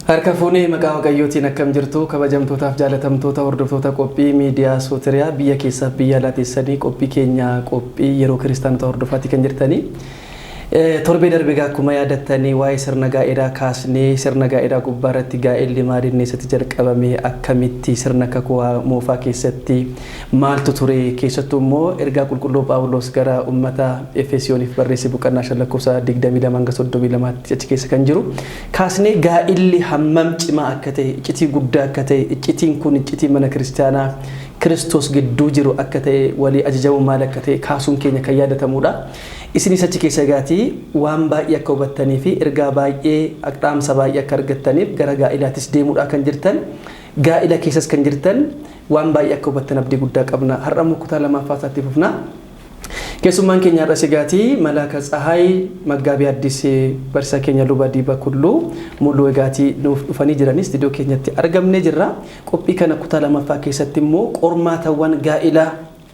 Harka fuunee maqaa Waaqayyootiin akkam jirtu kabajamtootaaf jaalatamtoota hordoftoota qophii miidiyaa Sootiriyaa biyya keessaaf biyya alaa teessanii qophii keenya qophii yeroo kiristaanota hordofaatti kan jirtanii. Torbee darbe egaa akkuma yaadattanii waa'ee sirna gaa'elaa kaasnee sirna gaa'elaa gubbaa irratti gaa'elli maaliin eessatti jalqabame akkamitti sirna kakuu moofaa keessatti maaltu ture keessattuu immoo ergaa qulqulluu Phaawulos gara uummata Efesooniif barreesse boqonnaa 5 lakkoofsa 22 hanga 32tti achi keessa kan jiru kaasnee gaa'elli hammam cimaa akka ta'e iccitii guddaa akka ta'e iccitiin kun iccitii mana kiristaanaa Kiristoos gidduu jiru akka ta'e walii ajajamu maal akka ta'e kaasuun keenya kan yaadatamudha. Isinis achi keessa egaatii waan baay'ee akka hubattanii fi ergaa baay'ee dhaamsa baay'ee akka argattaniif gara gaa'ilaatis deemuudhaa kan jirtan gaa'ila keessas kan jirtan waan baay'ee akka hubattan abdii guddaa qabna. Har'a immoo kutaa lammaffaa isaatti fufna. Keessummaan keenya har'as egaatii Malaaka Tsahaay Maggaabii Addis barsiisaa keenya Luba Diiba Kulluu Muluu egaatii nuuf dhufanii jiranii istiidiyoo keenyatti argamnee jirra. Qophii kana kutaa lammaffaa keessatti immoo qormaatawwan gaa'ilaa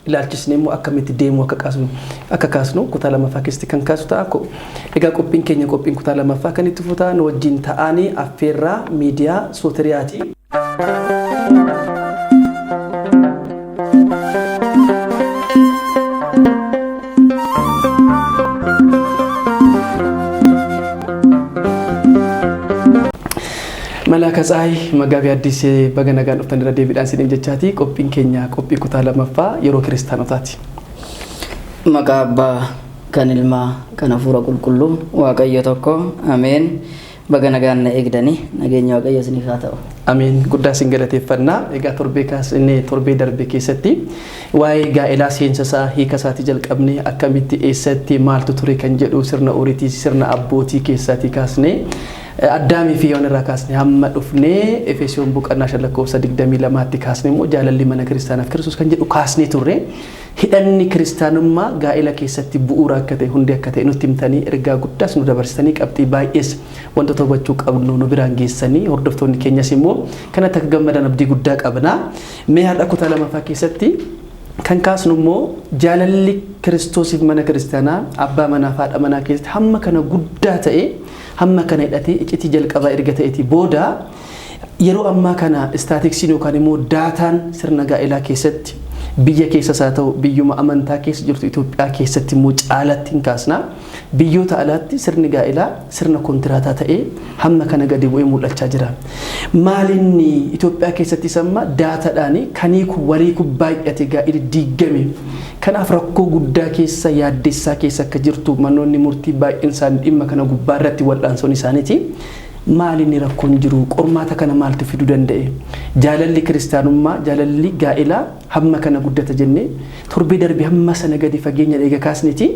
ilaalchisnee immoo akkamitti deemuu akka kaasnu kutaa lammaffaa keessatti kan kaasu ta'a. Egaa qophiin keenya qophiin kutaa lammaffaa kan itti fufu ta'a. Nu wajjin ta'anii affeerraa miidiyaa Sootiriyaati. Malaaka Tsahaay Maggaabii Addis baga nagaan dhuftan irra deebiidhaan isiniin jechaati. Qophiin keenya qophii kutaa lammaffaa yeroo kiristaanotaati. Maqaa Abbaa kan Ilmaa kan Hafuura Qulqulluu Waaqayyo tokko ameen. Baga nagaan na eegdanii nageenya Waaqayyo isiniif haa ta'u. Ameen guddaa isin galateeffanna. Egaa torbee kaasnee torbee darbe keessatti waa'ee gaa'elaa seensa isaa hiika isaatii jalqabnee akkamitti eessatti maaltu ture kan jedhu sirna oriitii sirna abbootii keessaatii kaasnee Addaamii fi Hewaan irraa kaasnee hamma dhufnee Efesoon boqonnaa 5 lakkoofsa 22tti kaasnee immoo jaalalli mana kiristaanaaf Kiristoos kan jedhu kaasnee turre. Hidhanni kiristaanummaa gaa'ela keessatti bu'uura akka ta'e hundee akka ta'e nutti himtanii ergaa guddaas nu dabarsitanii qabxii baay'ees wantoota hubachuu qabnu nu biraan geessanii hordoftoonni keenyas immoo kanatti akka gammadan abdii guddaa qabna. Mee har'a kutaa lamaffaa keessatti kan kaasnu immoo jaalalli Kiristoosiif mana kiristaanaa abbaa manaa fi haadha manaa keessatti hamma kana guddaa ta'e hamma kana hidhatee iccitii jalqabaa erga ta'eetii booda yeroo ammaa kana istaatiksiin yookaan immoo daataan sirna gaa'elaa keessatti biyya keessas haa ta'u biyyuma amantaa keessa jirtu Itoophiyaa keessatti immoo caalatti hin kaasna. Biyyoota alaatti sirni gaa'elaa sirna kontiraataa ta'ee hamma kana gadi bu'ee mul'achaa jira. Maalinni Itoophiyaa keessattis amma daataadhaan kanii kun walii kun baay'ate gaa'elli diigame. Kanaaf rakkoo guddaa keessa yaaddessaa keessa akka jirtu manoonni murtii baay'een isaanii dhimma kana gubbaa irratti wal'aansoon isaaniiti. Maalinni rakkoon jiru qormaata kana maaltu fiduu danda'e? Jaalalli kiristaanummaa jaalalli gaa'elaa hamma kana guddata jennee torbee darbe hamma sana gadi fageenya eega kaasniti.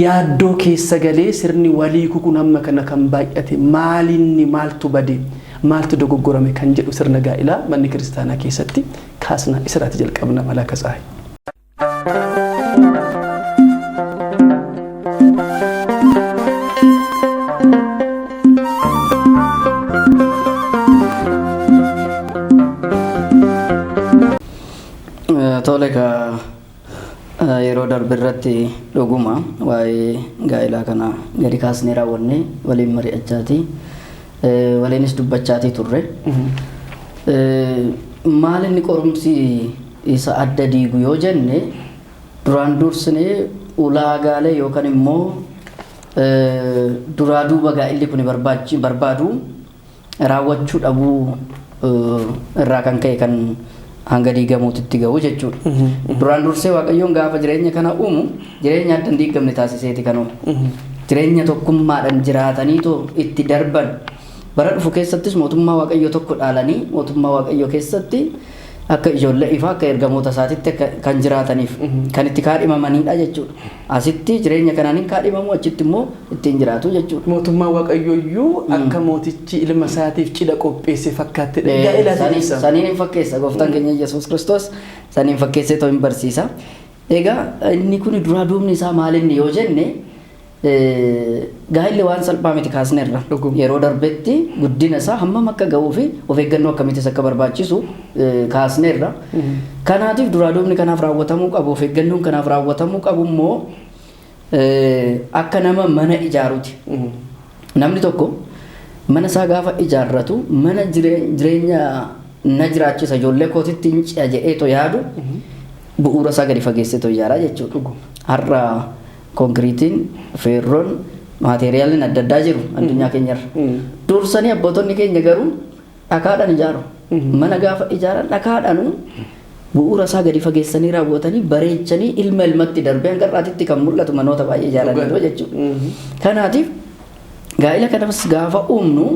Yaaddoo keessa galee sirni waliiku kun hamma kana kan baay'ate maalinni maaltu bade maaltu dogoggorame kan jedhu sirna gaa'elaa manni kiristaanaa keessatti kaasna isirraati jalqabna Malaaka Tsahaay. Tole egaa yeroo darbe irratti dhuguma waa'ee gaa'elaa kana gadi kaasnee raawwanne waliin mari'achaati waliinis dubbachaatii turre. Maal inni qorumsi isa adda diigu yoo jenne duraan dursinee ulaagaalee yookaan immoo duraa duuba gaa'illi kun barbaadu raawwachuu dhabuu irraa kan ka'e kan hanga diigamuutitti ga'u jechuudha. Duraan dursee Waaqayyoon gaafa jireenya kana uumu jireenya adda hin diigamne taasiseeti kan uumu. Jireenya tokkummaadhaan jiraataniitoo itti darban bara dhufu keessattis mootummaa Waaqayyoo tokko dhaalanii mootummaa Waaqayyoo keessatti akka ijoollee ifaa akka ergamoota isaatitti kan jiraataniif kan itti kaadhimamanidha jechuudha. Asitti jireenya kanaan hin kaadhimamu achitti immoo ittiin jiraatu jechuudha. Mootummaan Waaqayyoo iyyuu akka mootichi ilma isaatiif cidha qopheesse fakkaattidha. Gaa'elaatiin ibsa. Saniin hin fakkeessa gooftaan keenya Yesuus Kiristoos saniin fakkeessee too hin barsiisa. Egaa inni kun duraa duubni isaa maalinni yoo jenne Gaa'illi waan salphaa miti kaasnerra. Dhuguma. Yeroo darbetti guddina isaa hammam akka ga'uu fi of eeggannoo akkamiitis akka barbaachisu kaasneerra. Kanaatiif duraa duubni kanaaf raawwatamuu qabu, of eeggannoon kanaaf raawwatamuu qabu immoo akka nama mana ijaaruuti. Namni tokko Mana isaa gaafa ijaarratu mana jireenya na jiraachisa ijoollee kootitti hin ce'a jedheetoo yaadu bu'uura isaa gadi fageesseetoo ijaaraa jechuudha. Har'a konkiriitiin, feerroon, maateeriyaalin adda addaa jiru addunyaa keenyarra. Dursanii abbootonni keenya garuu dhakaadhaan ijaaru. Mana gaafa ijaaran dhakaadhaanu bu'uura isaa gadi fageessanii raawwatanii bareechanii ilma ilmatti darbee hanga har'aatitti kan mul'atu manoota baay'ee ijaaraniiru jechuudha. Kanaatiif gaa'ila kanas gaafa uumnu,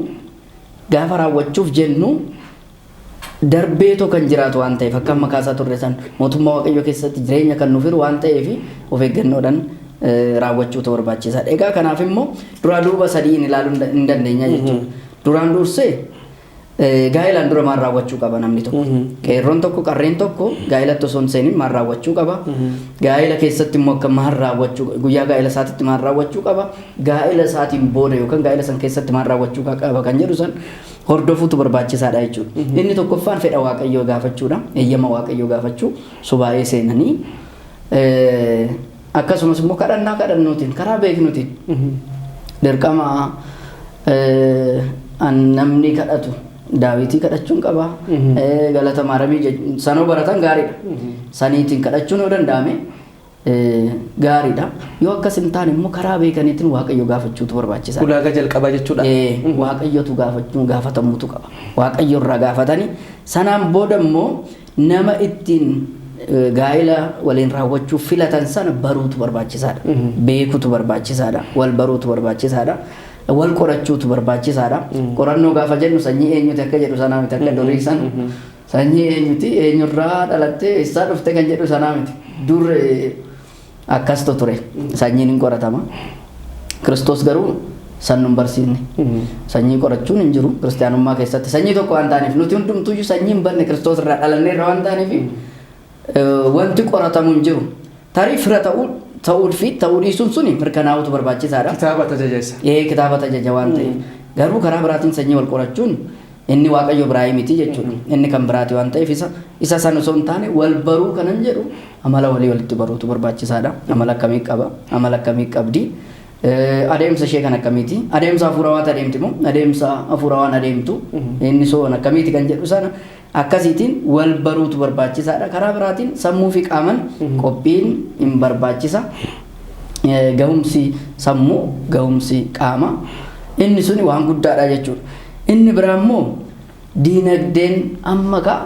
gaafa raawwachuuf jennu, darbeetoo kan jiraatu waan ta'eef, akka amma kaasaa turre san mootummaa Waaqayyoo keessatti jireenya kan nuuf hiru waan ta'eef, of eeggannoodhaan raawwachuutu barbaachisaadha. Egaa kanaaf immoo duraa duuba sadiin ilaaluu hin dandeenya jechuudha. Duraan dursee gaa'ilaan dura maal raawwachuu qaba namni tokko? Qeerroon tokko, qarreen tokko gaa'ilatti osoo hin seenin maal raawwachuu qaba? Gaa'ila keessatti immoo akka maal raawwachuu, guyyaa gaa'ila isaatitti maal raawwachuu qaba? Gaa'ila isaatiin booda yookaan gaa'ila san keessatti maal raawwachuu qaba kan jedhu san hordofuutu barbaachisaadha jechuudha. Inni tokkoffaan fedha Waaqayyoo gaafachuudha. Eeyyama Waaqayyoo gaafachuu, subaa'ee seenanii, akkasumas immoo kadhannaa kadhannuutiin, karaa beeknuutiin, dirqama namni kadhatu daawitii kadhachuun qaba. Galata maaramii sanoo baratan gaariidha. Saniitiin kadhachuun yoo danda'ame gaariidha. Yoo akkas hin taane immoo karaa beekaniitiin Waaqayyo gaafachuutu barbaachisaadha. Ulaagaa jalqabaa jechuudha. Waaqayyotu gaafachuu gaafatamuutu qaba. Waaqayyo irraa gaafatanii sanaan booda immoo nama ittiin gaa'ila waliin raawwachuuf filatan sana baruutu barbaachisaadha. Beekuutu barbaachisaadha. Wal baruutu barbaachisaadha. Wal qorachuutu barbaachisaadha. Qorannoo gaafa jennu sanyii eenyuti akka jedhu sanaa miti, akka durii sana. Sanyii eenyuti, eenyurraa dhalattee, eessaa dhufte kan jedhu sanaa miti. Dur akkastu ture. Sanyiin hin qoratama. Kiristoos garuu san nun barsiisne. Sanyii qorachuun hin jiru kiristaanummaa keessatti. Sanyii tokko waan taaneef, nuti hundumtuyyuu sanyii hin banne, Kiristoos irraa dhalanneerra waan taaneef, wanti qoratamu hin jiru. Tarii fira ta'uu fi ta'uu dhiisuun suni mirkanaa'utu barbaachisaadha. Kitaaba tajaajila isa. Kitaaba tajaajila waan ta'eef. Garuu karaa biraatiin sanyii wal qorachuun inni Waaqayyo biraa miti jechuudha. Inni kan biraati waan ta'eef, isa san osoo hin taane, wal baruu kanan jedhu amala walii walitti baruutu barbaachisaadha. Amala akkamii qaba? Amala akkamii qabdi? Adeemsa ishee kan akkamiiti? Adeemsa hafuurawaati adeemti moo adeemsa hafuurawaan adeemtu? Inni soon akkamiiti kan jedhu sana akkasiitiin wal baruutu barbaachisaadha. Karaa biraatiin sammuu fi qaaman qophiin hin barbaachisa. Gahumsi sammuu, gahumsi qaama inni suni waan guddaadha jechuudha. Inni biraa immoo diinagdeen amma ka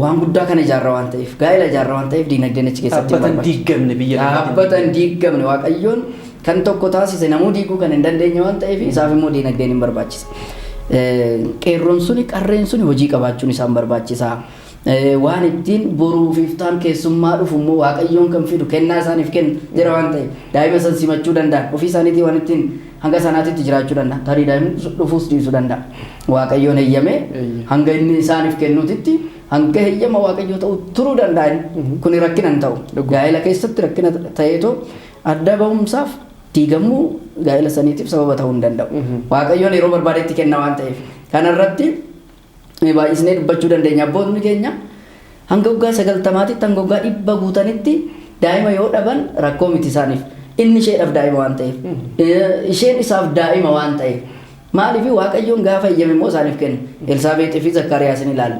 waan guddaa kana ijaarra waan ta'eef, gaa'ela ijaarra waan ta'eef, diinagdeen achi keessatti Dhaabbata hin diigamne biyya lafaatiin. Dhaabbata hin diigamne, Waaqayyoon kan tokko taasise namuu diiguu kan hin dandeenye waan ta'eef, isaaf immoo diinagdeen hin barbaachisa. Qeerroon suni, qarreen suni hojii qabaachuun isaan barbaachisa. Waan ittiin boruuf iftaan keessummaa dhufu immoo Waaqayyoon kan fidu kennaa isaaniif kenna jira waan ta'eef, daa'ima san simachuu danda'an, ofii isaaniitii waan ittiin hanga sanaatitti jiraachuu danda'a. Tarii daa'imni dhufuus dhiisuu danda'a. Waaqayyoon heeyyamee hanga inni isaaniif kennuutitti, hanga heeyyama Waaqayyoo ta'u turuu danda'a. Kuni rakkina hin ta'u. Gaa'ela keessatti rakkina ta'eetoo adda ba'umsaaf diigamuu gaa'ela saniitiif sababa ta'uu hin danda'u. Waaqayyoon yeroo barbaadetti kenna waan ta'eef. Kanarratti baay'isnee dubbachuu dandeenya. Abboonni keenya hanga waggaa 90tti, hanga waggaa 100 guutanitti daa'ima yoo dhaban rakkoo miti isaaniif. Inni isheedhaaf daa'ima waan ta'eef. Isheen isaaf daa'ima waan ta'eef. Maaliif? Waaqayyoon gaafa eeyyame immoo isaaniif kenna. Elsaabeexii fi Zakkaariyaas ni ilaalla.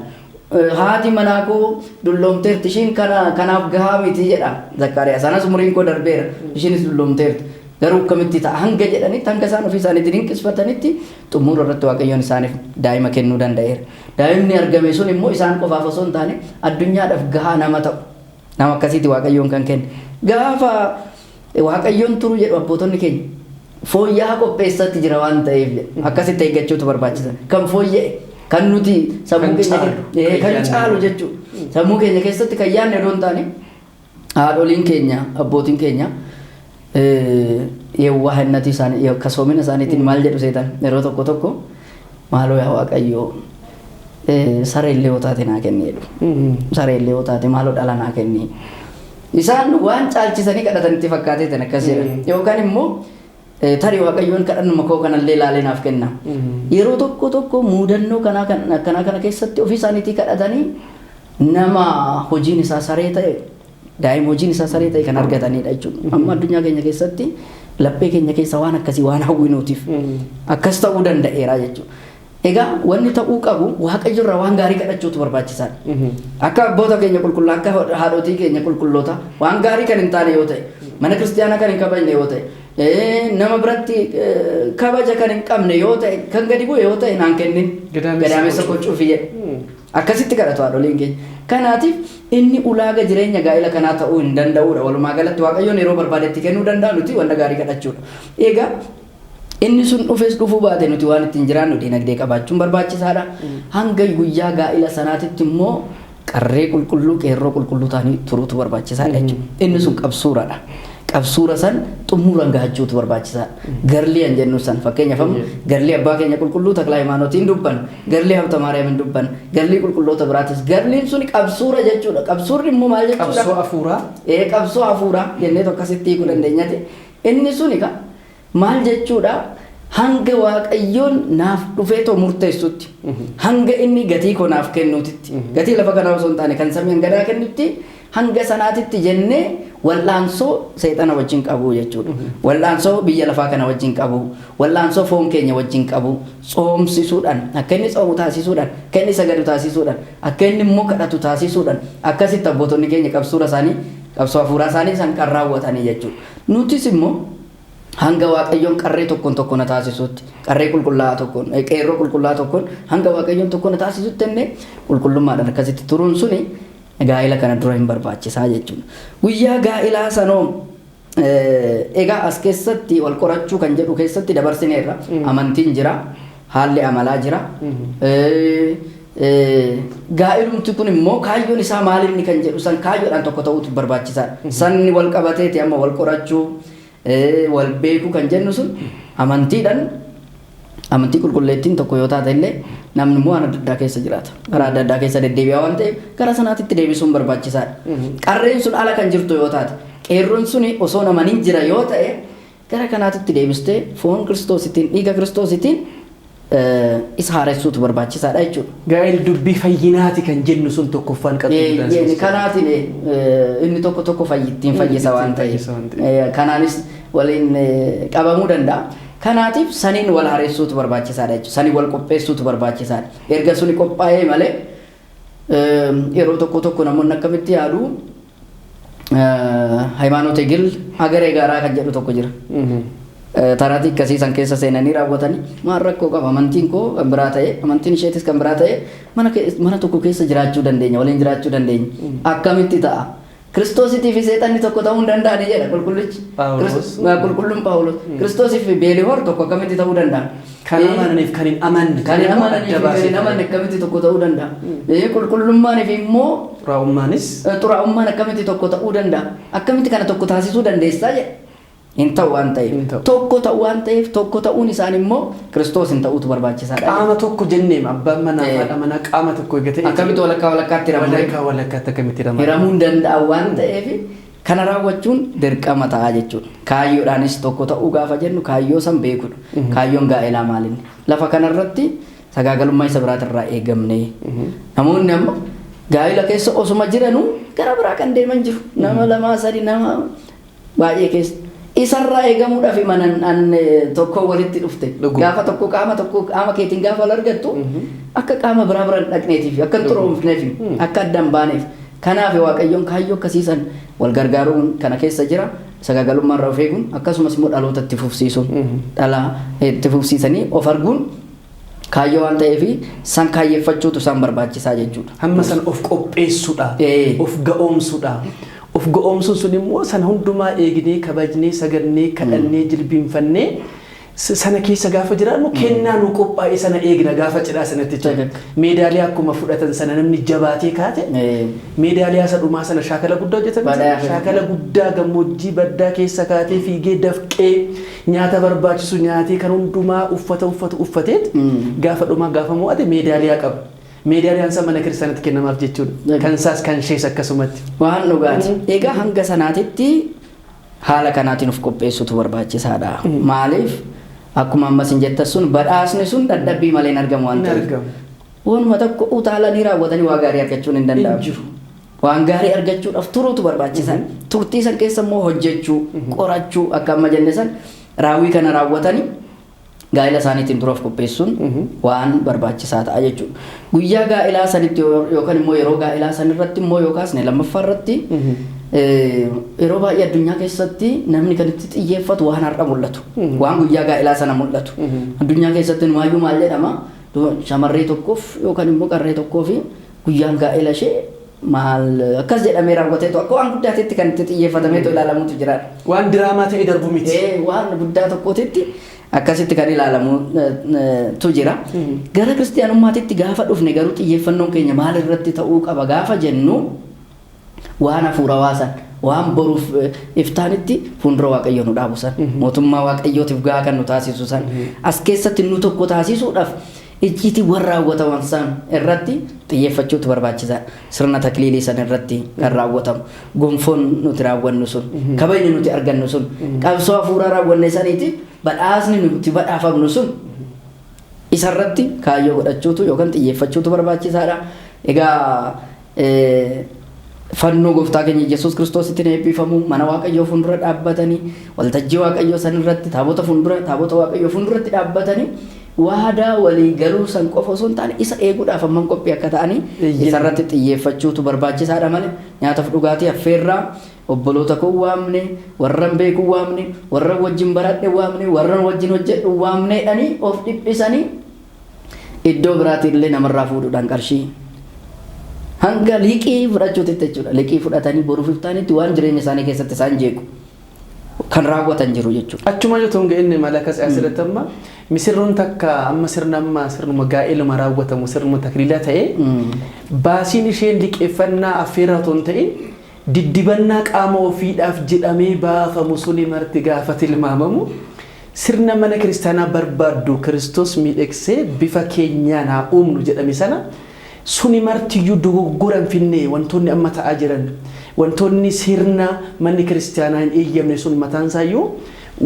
Haati manaa koo dulloomteerti, isheen kanaaf gahaa miti jedha Zakkaariyaas. Anas umuriin koo darbeera, isheenis dulloomteerti. Garuu akkamitti ta'a hanga jedhanitti, hanga isaan ofii isaaniitti dinqisiifatanitti, xumura irratti Waaqayyoon isaaniif daa'ima kennuu danda'eera. Daa'imni argame sun immoo isaan qofaaf osoo hin taane addunyaadhaaf gahaa nama ta'u. Nama akkasiiti Waaqayyoon kan kenne. Gaafa Waaqayyoon turu jedhu abbootonni keenya, fooyya'aa qopheessatti jira waan ta'eef jedhu. Akkasitti eeggachuutu barbaachisa. Kan fooyya'e, kan nuti sammuu Kan keenya caalu. Kan Kan caalu yaadne. jechuudha. Sammuu keenya keessatti kan yaadne odoo hin taane, haadholiin keenya, abbootiin keenya yeewwaahannati isaanii, kasoomina isaaniitiin maal jedhu seetan? Yeroo tokko tokko, "Maaloo yaa Waaqayyoo, saree illee yoo taate naa kenni," jedhu. "Saree illee yoo taate maaloo dhala naa kenni." Isaan waan caalchisanii kadhatanitti fakkaateetan akkas jedhan. Yookaan immoo tarii Waaqayyoon kadhannuma koo kanallee ilaalee naaf kenna. Yeroo tokko tokko muudannoo kanaa kan akkanaa kana keessatti ofii isaaniitii kadhatanii nama hojiin isaa saree ta'e, daa'ima hojiin isaa saree ta'e kan argatanidha jechuudha. Amma addunyaa keenya keessatti Laphee keenya keessa waan akkasii waan hawwinuutiif akkas ta'uu danda'eera jechuudha. Egaa wanni ta'uu qabu Waaqayyo irraa waan gaarii kadhachuutu barbaachisaadha. Akka abboota keenya qulqulluu, akka haadhotii keenya qulqulloota waan gaarii kan hin taane yoo ta'e, mana kiristaanaa kan hin kabajne yoo ta'e, nama biratti kabaja kan hin qabne yoo ta'e, kan gadi bu'e yoo ta'e naan kennin gadaamessa koo cufi jedhe. Akkasitti kadhatu haadholiin keenya. Kanaatiif inni ulaaga jireenya gaa'ela kanaa ta'uu hin danda'uudha. Walumaa galatti Waaqayyoon yeroo barbaadetti kennuu danda'a, nuti wanta gaarii kadhachuudha. Egaa inni sun dhufes dhufuu baate nuti waan ittiin jiraannu dinagdee qabaachuun barbaachisaadha. Hanga guyyaa gaa'ela sanaatitti immoo qarree qulqulluu, qeerroo qulqulluu ta'anii turuutu barbaachisaadha jechuudha. Inni sun qabsuuradha. Qabsuura san xumuran gahachuutu barbaachisaadha. Garlii an jennu san fakkeenyaaf amma garlii abbaa keenya qulqulluu Takla Hayimaanotiin dubban, garlii Habta Maariyaamiin dubban, garlii qulqulloota biraatis. Garliin sun qabsuura jechuudha. Qabsuurri immoo maal jechuudha? Qabsoo hafuuraa. Qabsoo hafuuraa jennee akkasitti hiikuu dandeenyati. Inni sun egaa maal jechuudha? Hanga Waaqayyoon naaf dhufee too murteessutti, hanga inni gatii koo naaf kennuutitti, gatii lafa kanaa osoo hin taane kan samii hanga naa kennutti, hanga sanaatitti jennee wal'aansoo seexana wajjin qabu jechuudha. Wal'aansoo biyya lafaa kana wajjin qabu, wal'aansoo foon keenya wajjin qabu, tsoomsisuudhaan, akka inni tsoomu taasisuudhaan, akka inni sagadu taasisuudhaan, akka inni immoo kadhatu taasisuudhaan, akkasitti abbootonni keenya qabsuura isaanii, qabsoo hafuuraa isaanii san kan raawwatanii jechuudha. Nutis immoo hanga Waaqayyoon qarree tokkoon tokko na taasisutti, qarree qulqullaa'aa tokkoon, qeerroo qulqullaa'aa tokkoon hanga Waaqayyoon tokko na taasisutti illee qulqullummaadhaan akkasitti turuun suni gaa'ela kana dura hin barbaachisaa jechuudha. Guyyaa gaa'elaa sanoo egaa as keessatti wal qorachuu kan jedhu keessatti dabarsineerra. Amantiin jira, haalli amalaa jira. Gaa'elumti kun immoo kaayyoon isaa maalinni kan jedhu san kaayyoodhaan tokko ta'uutu barbaachisaadha. Sanni wal qabateeti amma wal qorachuu, wal beekuu kan jennu sun amantiidhaan, amantii qulqulleettiin tokko yoo taate illee namni immoo waan adda addaa keessa jiraata. Karaa adda addaa keessa deddeebi'aa waan ta'eef gara sanaatitti deebisuun barbaachisaadha. Qarreen sun ala kan jirtu yoo taate, qeerroon sun osoo namaniin jira yoo ta'e, gara kanaatitti deebistee foon Kiristoositiin, dhiiga Kiristoositiin isa haaressuutu barbaachisaadha jechuudha. Gaa'el dubbii fayyinaati kan jennu sun tokkoffaan qabxii. Kanaatiin inni tokko tokko ittiin fayyisa waan ta'eef kanaanis waliin qabamuu danda'a. Kanaatiif saniin wal haaressuutu barbaachisaadha jechuudha. Saniin wal qopheessuutu barbaachisaadha. Erga suni qophaa'ee malee yeroo tokko tokko namoonni akkamitti yaadu, hayimaanoota gil hagaree gaaraa kan jedhu tokko jira. Taraatii akkasii san keessa seenanii raawwatanii maal rakkoo qaba, amantiin koo kan biraa ta'e, amantiin isheetis kan biraa ta'e, mana tokko keessa jiraachuu dandeenya, waliin jiraachuu dandeenya. Akkamitti ta'a? Kiristoositii fi seexanni tokko ta'uu hin danda'ani jedha qulqullichi. Qulqulluun Paawulos. Kiristoosii fi Beelihoor tokko akkamitti ta'uu danda'a? Kan amananiif kan hin amanne. Kan hin amananiif kan hin amanne akkamitti tokko ta'uu danda'a? Qulqullummaaniif immoo xuraa'ummaanis. Xuraa'ummaan akkamitti tokko ta'uu danda'a? Akkamitti kana tokko taasisuu dandeessaa jedha. Hin ta'u waan ta'eef. Tokko ta'u waan ta'eef, tokko ta'uun isaan immoo Kiristoos hin ta'uutu barbaachisaadha. Qaama tokko jenneem, abbaan manaa fi haadha manaa qaama tokko eega ta'e. Akkamitti walakkaa walakkaatti hiramuu? Walakkaa walakkaatti akkamitti hiramuu? Hiramuu hin danda'an waan ta'eef kana raawwachuun dirqama ta'a jechuudha. Kaayyoodhaanis tokko ta'uu gaafa jennu kaayyoo san beekudha. Kaayyoon gaa'elaa maalinni? Lafa kanarratti sagaagalummaa isa biraatirraa eegamne. Namoonni amma gaa'ela keessa osuma jiranuu gara biraa kan deeman jiru. Nama lamaa sadi, nama baay'ee keessa. Isarraa eegamuudhaaf manan tokko walitti dhufte. Gaafa tokko qaama tokko qaama keetiin gaafa wal argattu akka qaama biraa bira hin dhaqneetiif, akka hin xuroofneef, akka adda hin baaneef. Kanaaf Waaqayyoon kaayyoo akkasiisan wal gargaaruun kana keessa jira. Sagaagalummaa irraa of eeguun, akkasumas immoo dhaloota itti fufsiisuun, dhala itti fufsiisanii of arguun kaayyoo waan ta'eef san kaayyeeffachuutu isaan barbaachisaa jechuudha. Hamma san of qopheessuudha. Of ga'oomsuudha. Of ga'oomsuun sun immoo sana hundumaa eegnee, kabajnee, sagannee, kadhannee, jilbiinfannee sana keessa gaafa jiraannu kennaa nu qophaa'e sana eegna gaafa cidhaa sanatti jechuudha. Meedaaliyaa akkuma fudhatan sana namni jabaatee kaate meedaaliyaa isa dhumaa sana shaakala guddaa hojjetan. Shaakala guddaa gammoojjii baddaa keessa kaatee fiigee dafqee nyaata barbaachisu nyaatee kan hundumaa uffata uffatu uffateet gaafa dhumaa gaafa mo'ate meedaaliyaa qaba. Meedaaliyaan isaa mana kiristaanatti kennamaaf jechuudha. Kan isaas kan ishees akkasumatti. Waan dhugaati. Egaa hanga sanaatitti haala kanaatiin of qopheessutu barbaachisaadha. Maaliif, akkuma ammas hin jettan sun badhaasni sun dadhabbii malee hin argamu waan ta'eef. Waanuma tokko utaalanii raawwatanii waa gaarii argachuun hin danda'amu. Waan gaarii argachuudhaaf turuutu barbaachisan. Turtii san keessa immoo hojjechuu, qorachuu akka amma jenne san raawwii kana raawwatanii gaa'ela isaaniitiin dura of qopheessuun waan barbaachisaa ta'a jechuudha. Guyyaa gaa'elaa sanitti yookaan immoo yeroo gaa'elaa sanirratti immoo yookaas lammaffaa irratti yeroo baay'ee addunyaa keessatti namni kan itti xiyyeeffatu waan har'a mul'atu. Waan guyyaa gaa'elaa sana mul'atu. Addunyaa keessatti numaayyuu maal jedhama? Shamarree tokkoof yookaan immoo qarree tokkoof guyyaan gaa'ela ishee maal akkas jedhamee raawwateetu akka waan guddaatitti kan itti xiyyeeffatameetu ilaalamutu jira. Waan diraamaa ta'e darbu miti. Waan guddaa tokkootitti akkasitti kan ilaalamutu jira. Gara kiristiyaanummaatitti gaafa dhufne garuu xiyyeeffannoon keenya maal irratti ta'uu qaba gaafa jennu waan hafuurawaa san waan boruuf iftaanitti fuuldura Waaqayyoo nu dhaabu san mootummaa Waaqayyootiif gahaa kan nu taasisu san as keessatti nu tokko taasisuudhaaf icciitiiwwan raawwataman san irratti xiyyeeffachuutu barbaachisaadha. Sirna takliilii san irratti kan raawwatamu gonfoon nuti raawwannu sun kabajni nuti argannu sun qabsoo hafuuraa raawwanne saniitiif badhaasni nuti badhaafamnu sun isarratti kaayyoo godhachuutu yookaan xiyyeeffachuutu barbaachisaadha. Egaa fannoo gooftaa keenya Yesuus Kiristoosittiin eebbifamu mana Waaqayyoo fuuldura dhaabbatanii waltajjii Waaqayyoo san irratti taabota fuuldura taabota Waaqayyoo fuulduratti dhaabbatanii waadaa walii galuu san qofa osoo hin taane isa eeguudhaaf amman qophii akka ta'anii isarratti xiyyeeffachuutu barbaachisaadha malee nyaataaf dhugaatii affeerraa obboloota koo waamne warran beeku waamne warran wajjin baradhe waamne warran wajjin hojjedhu waamneedhanii of dhiphisanii iddoo biraatii illee namarraa fuudhuudhaan qarshii hanga liqii fudhachuutitti jechuudha. Liqii fudhatanii boruuf iftaanitti waan jireenya isaanii keessatti isaan jeequ kan raawwatan jiru jechuudha. Achuma yoo ta'u inni maal akkas asirratti amma misirroon takka amma sirna amma sirnuma gaa'eluma raawwatamu sirnuma takliilaa ta'ee baasiin isheen liqeeffannaa affeerraa otoo hin ta'in diddibannaa qaama ofiidhaaf jedhamee baafamu suni marti gaafa tilmaamamu sirna mana kiristaanaa barbaaddu Kiristoos miidhagsee bifa keenyaan haa uumnu jedhame sana suni martiyyuu dogoggora hin finne wantoonni amma ta'aa jiran wantoonni sirna manni kiristaanaa hin eeyyamne sun mataan isaayyuu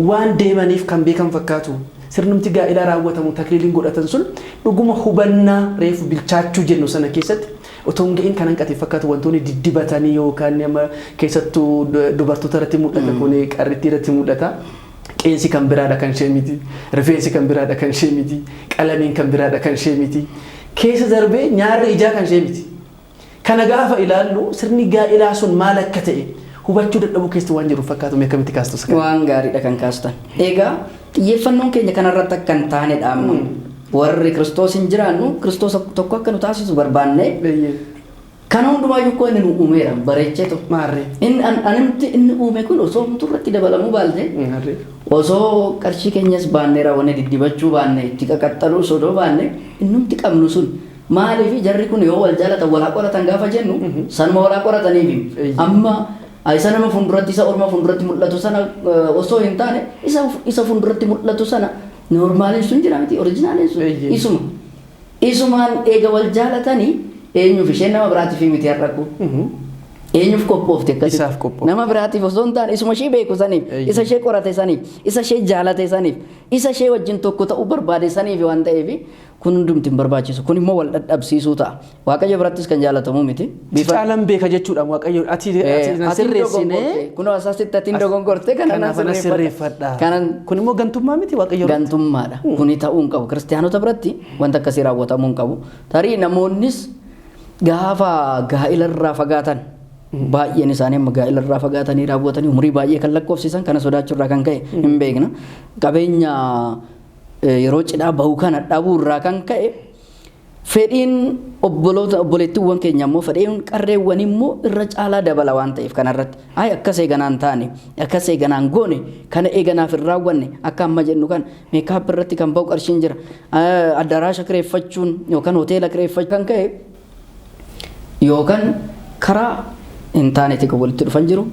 waan deemaniif kan beekan fakkaatu. Sirnumti gaa'elaa raawwatamu takliiliin godhatan sun dhuguma hubannaa reefu bilchaachuu jennu sana keessatti otoo hin ga'in kan hanqate fakkaatu wantoonni diddibatanii yookaan nama keessattuu dubartoota irratti mul'ata kun qarrittii irratti mul'ata. Qeensi kan biraadha kan ishee miti, rifeensi kan biraadha kan ishee miti, qalamiin kan biraadha kan ishee miti. Keessa darbee nyaarri ijaa kan ishee miti. Kana gaafa ilaallu sirni gaa'elaa sun maal akka ta'e hubachuu dadhabuu keessatti waan jiru fakkaatu mee akkamitti kaastu isa kana? Waan gaariidha kan kaastan. Egaa xiyyeeffannoon keenya kanarratti akka hin taanedha amma. Warri Kiristoos hin jiraannu Kiristoos tokko akka nu taasisu barbaanne kana hundumaayyuu koo inni nu uumeera bareechee tokko. Maarree. Inni anumti inni uume kun osoo homtuu irratti dabalamuu baalte Maarree. osoo qarshii keenyas baannee raawwanne diddibachuu baanne itti qaqaxxaluu sodoo baanne innumti qabnu sun maaliif jarri kun yoo wal jaalatan walaa qoratan gaafa jennu sanuma walaa qorataniif amma isa nama fuulduratti isa orma fuulduratti mul'atu sana osoo hin taane isa fuulduratti mul'atu sana noormaaliin sun jira miti orijinaaliin sun isuma isumaan eega wal jaalatanii eenyuuf isheen nama biraatiif miti har'a kun eenyuuf qophoofte akkasitti Isaaf qophoofte. Nama biraatiif osoo hin taane isuma ishee beeku saniif isa ishee qorate saniif isa ishee jaalate saniif isa ishee wajjin tokko ta'uu barbaade saniif waan ta'eef kun hundumti hin barbaachisu kun immoo wal dadhabsiisuu ta'a. Waaqayyo birattis kan jaalatamuu miti. Si caalan beeka jechuudha Waaqayyo ati na sirreessinee Kunoo asasitti atiin dogongorte kana kanaaf na sirreeffadha. Kanan Kun immoo gantummaa miti Waaqayyo biratti. gantummaadha. Kuni ta'uu hin qabu. Kiristaanota biratti wanta akkasii raawwatamuu hin qabu. Tarii namoonnis gaafa gaa'ilarraa fagaatan baay'een isaanii amma gaa'ilarraa fagaatanii raawwatanii umurii baay'ee kan lakkoofsisan kana sodaachuurraa kan ka'e hin beekna. Qabeenya yeroo cidhaa bahu kana dhabuurraa kan ka'e fedhiin obboloota obboleettiiwwan keenya immoo fedhiin qarreewwan immoo irra caalaa dabala waan ta'eef kanarratti ay akkas eeganaan taane akkas eeganaan goone kana eeganaaf hin raawwanne akka amma jennu kan meekaap irratti kan bahu qarshiin jira addaraasha kireeffachuun yookaan hoteela kireeffachuun kan ka'e yookaan karaa hin taanetti kan walitti dhufan jiru